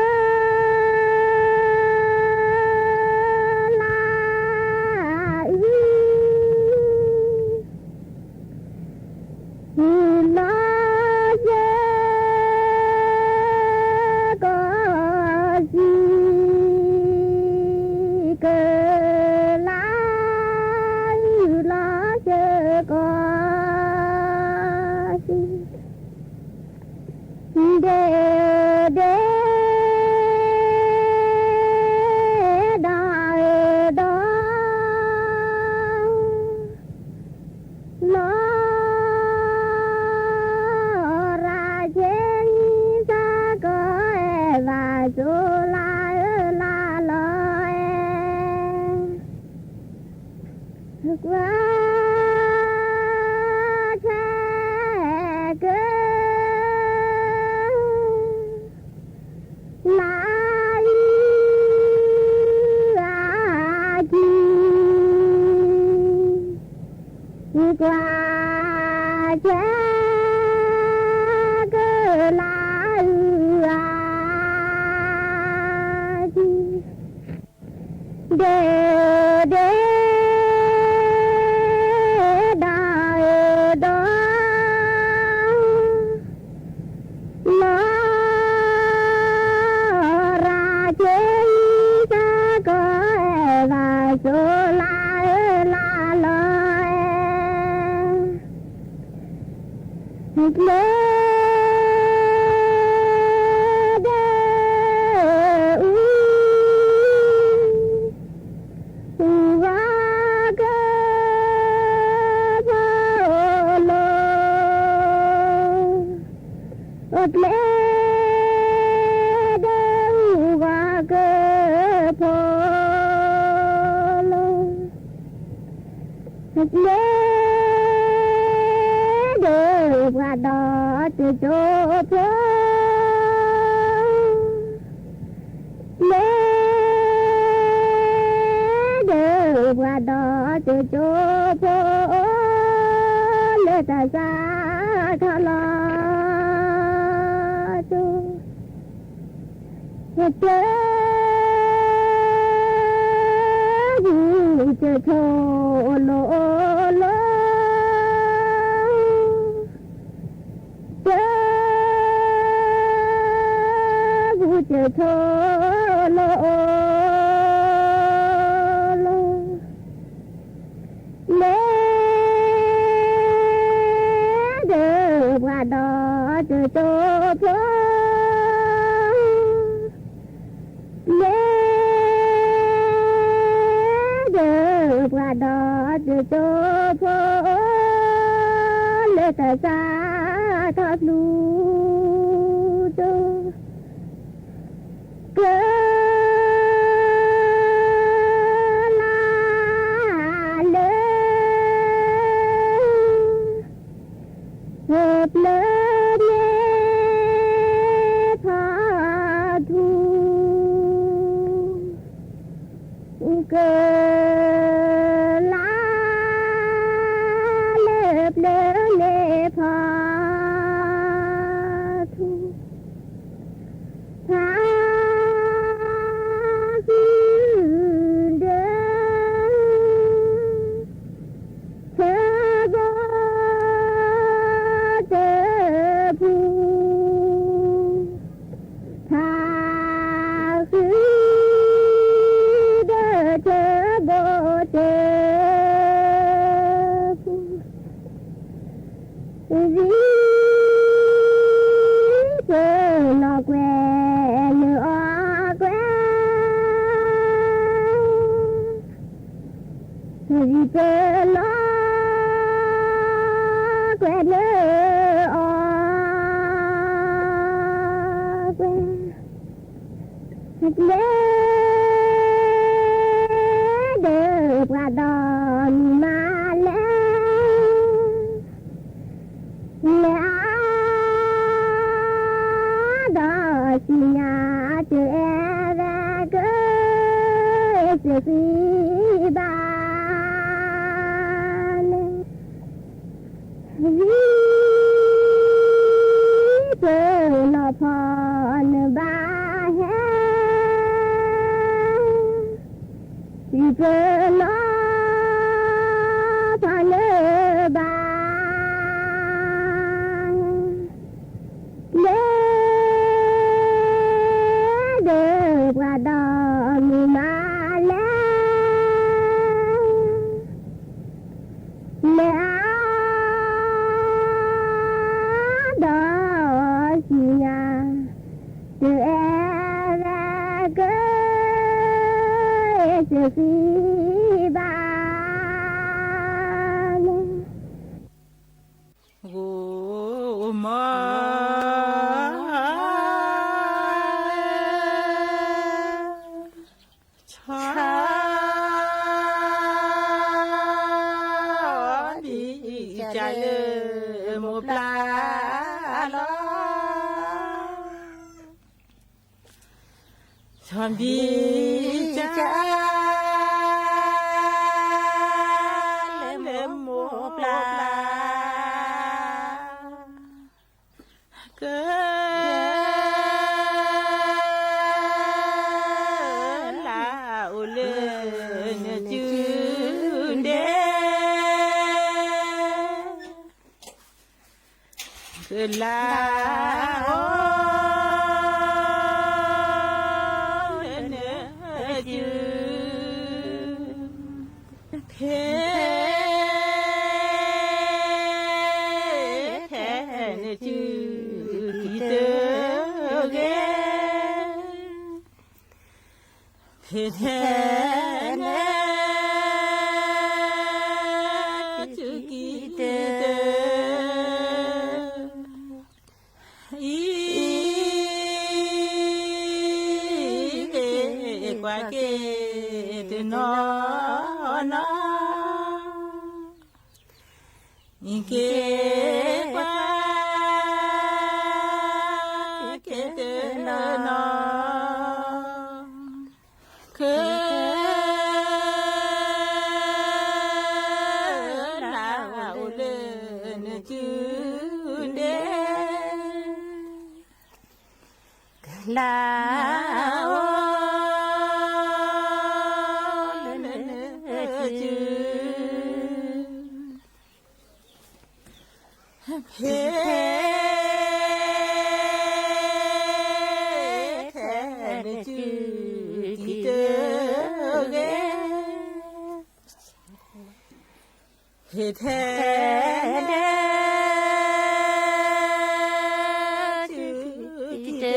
ၤ က လါအု လီၤစၢၤကီၢ်စံ က လါအု လီၤစၢၤကီၢ်စံ ဒ့ဒ့ ဒီးဒီး လီၤ ရၤက့ၤလံ စကီးအဲၣ်ဘၣ်စိၤ လါအၢလါလီၤအဲၣ် ကွၢ်ဆဲက လါအု အကံ ကွၢ်ဆဲ ကလါအု အကံ ဒ့ဒ့ ဒီးဒီး လီၤ ရၤက့ၤလံ စကီးအဲၣ်ဘၣ်စိၤ လါအၢလါလီၤအဲၣ် ကျဲဒၢအူ ဂီၤကၢဖီလိၤ ကျဲဒၢအူဂီၤကၢဖီလိၤ ကျဲဒၢပှၤဒီးတကၠိဖိ ကျဲဒၢပှၤဒီးတကၠိဖိ လၢတၢ်စးထီၣ်လီၤကၠိ ကျဲ ဘူးကၠိလိၤလိၤ ကျဲ ဘူးကၠိလိၤလိၤ လဲၤ ဒၢပှၤဒီးတကၠိဖိ လဲၤ ဒၢပှၤဒီးတကၠိဖိ လၢတၢ်စးထီၣ်ဖျူကၠိ က လါလၢ ပျၢၤန့ၢ်ဖီထူ က လါလၢပျၢၤန့ၢ်ဖီ ထူ ဖးဃုဒၢ ထၢဘိတပူၤ ဖးဃုဒၢ ထၢဘိတပူၤ ဝံၤပလီၤကွဲးလၢအီၤကွဲး ဝံၤပလီၤကွဲးလၢအီၤကွဲး ကျဲဒၢပှၤဒီးမုၢ်မၤလဲၣ် လဲၣ်အါ ဖီနဘၣ်ဟဲ, ယပလီၢ်ဖီနဘၣ်, လၢဒၢးပှၤဒီးမုၢ်မၤလဲၣ် လၢအါဒီးစံၣ်ညါ, တအဲၣ်ဝဲက, စဃံဘၣ်လၢ, ဂိၢ်မီ ဆီဘံၣ်ကလၢမိၢ်ပျၢ်လီၤ, ဆီဘံၣ်ကလၢမိၢ်ပျၢ် က, လၢအိၣ်လၢနစုဒဲ, ကလၢအိၣ်လၢနစု, ဖဲ ထဲနစုကံၤတဂ့ၤ, ဖဲထဲနစုကံၤတဂ့ၤ, အံၤက့ၤကွၢ်က့ၤတနီၤနီၤ, အံၤက့ၤကွၢ်က့ၤတနီၤနီၤ, က, လၢအိၣ်လၢနစုဒဲ, ကလၢအိၣ်လၢနစု, ဖဲ ထဲနစုကံၤတဂ့ၤ, ဖဲထဲ နစုကံၤတဂ့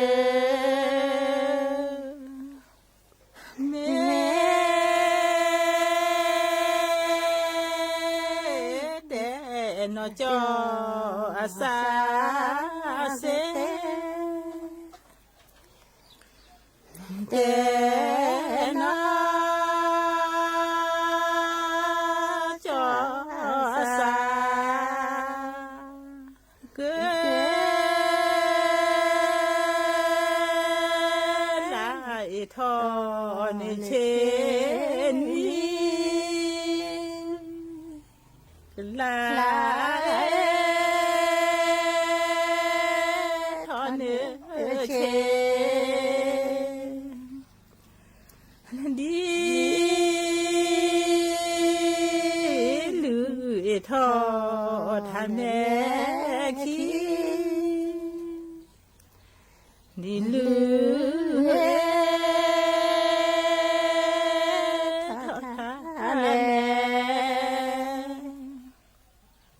ၤ, မ့ၢ်တဲနီၢ်ကၠီအစၢ်စ့ၢ်, တဲနီၢ်ကၠီအစၢ်, က လၢအ့ၣ်ထီၣ်န့ၣ်ဆ့နွံ, ကလၢအ့ၣ်ထီၣ်န့ၣ်ဆ့ ဒ် လုၢ်အ့ၣ်ထီၣ်ထးမဲာ်ခံ, ဒ်လုၢ်အ့ၣ်ထီၣ်ထးမဲာ်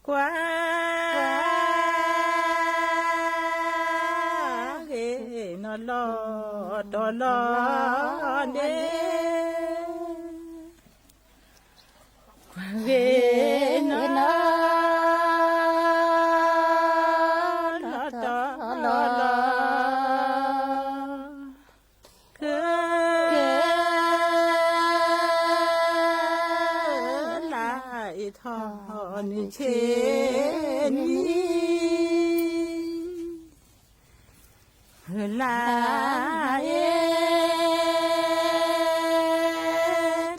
ကွၢ်ဂ့ၤနီၢ်လီၤတီၤလီၤဒ့, ကွၢ်ဂ့ၤနီၢ်လီၤတီၤလီၤလီၤ, က လၢအ့ၣ်ထီၣ်န့ၣ်ဆ့နွံ, လၢအ့ၣ်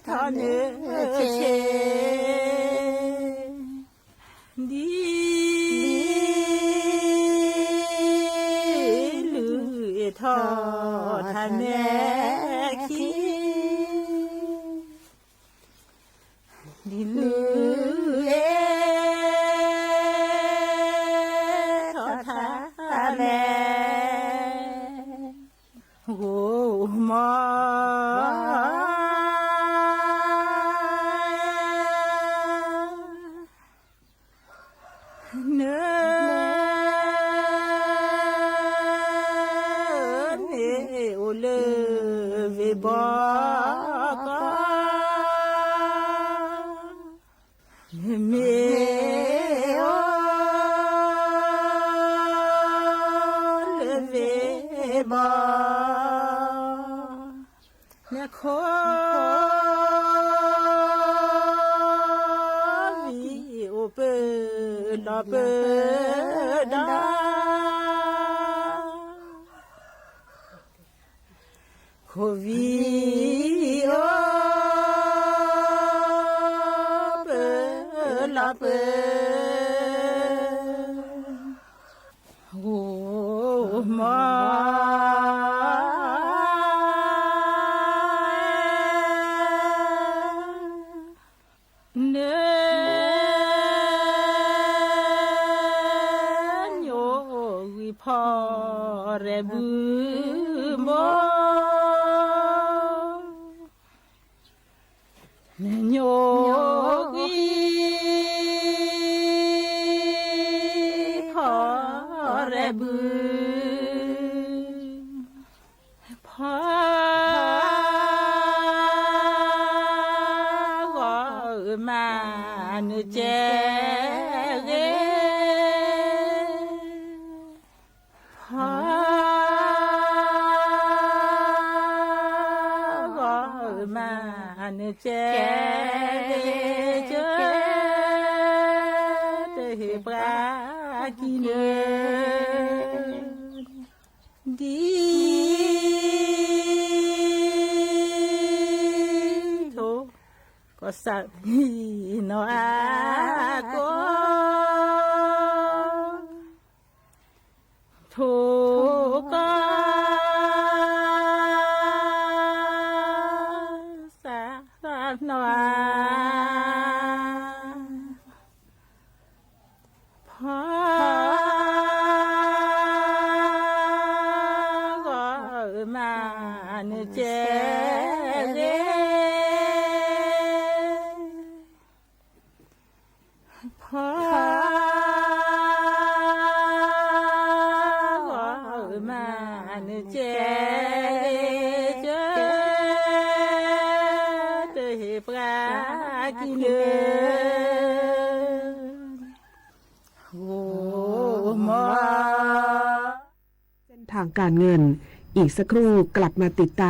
ထီၣ်န့ၣ်ဆ့ ဒ် ဒ် လု ထီၣ်ထးမဲာ်ခံ, ဒ်လူၤအ့ ထီၣ်ထးမဲာ် ဂိၢ်မီၢ် နမ့ၢ်အိၣ်လၢဝ့ၢ်ဘီကီၢ်, နမ့ၢ်အိၣ်လၢဝ့ၢ်ဘီ နခိၣ်ဝံၤအိၣ်ပၢလီၤပၢဒီး, ခိၣ်ဝံၤအိၣ်ပၢလီၤပၢ ဂိၢ်မီၢ် နညိၣ်ဂံၢ်ဖီရဲၣ်ဘုဘိ နညိၣ်ဂံၢ်ဖီရဲၣ်ဘု ဖီဂီၤမးနကဲဂ့ၤ, ဖီဂီၤမးနကဲဂ့ၤ, ကၢတဟ့ၣ်ပှၤကံၤလၢ ဒ်ထိၣ်ကီၢ်စဲၣ်နီၢ်အကိၣ်, ထိၣ်ကီၢ်စဲၣ်နီၢ်အ ဖီဂီၤမးနကဲဂ့ၤ, ဖီဂီၤမးနကဲဂ့ၤ, ကၢတဟ့ၣ်ပှၤကံၤလၢ ဂိၢ်မီၢ် เส้นทางการเงิน อีกสักครู่กลับมาติดตาม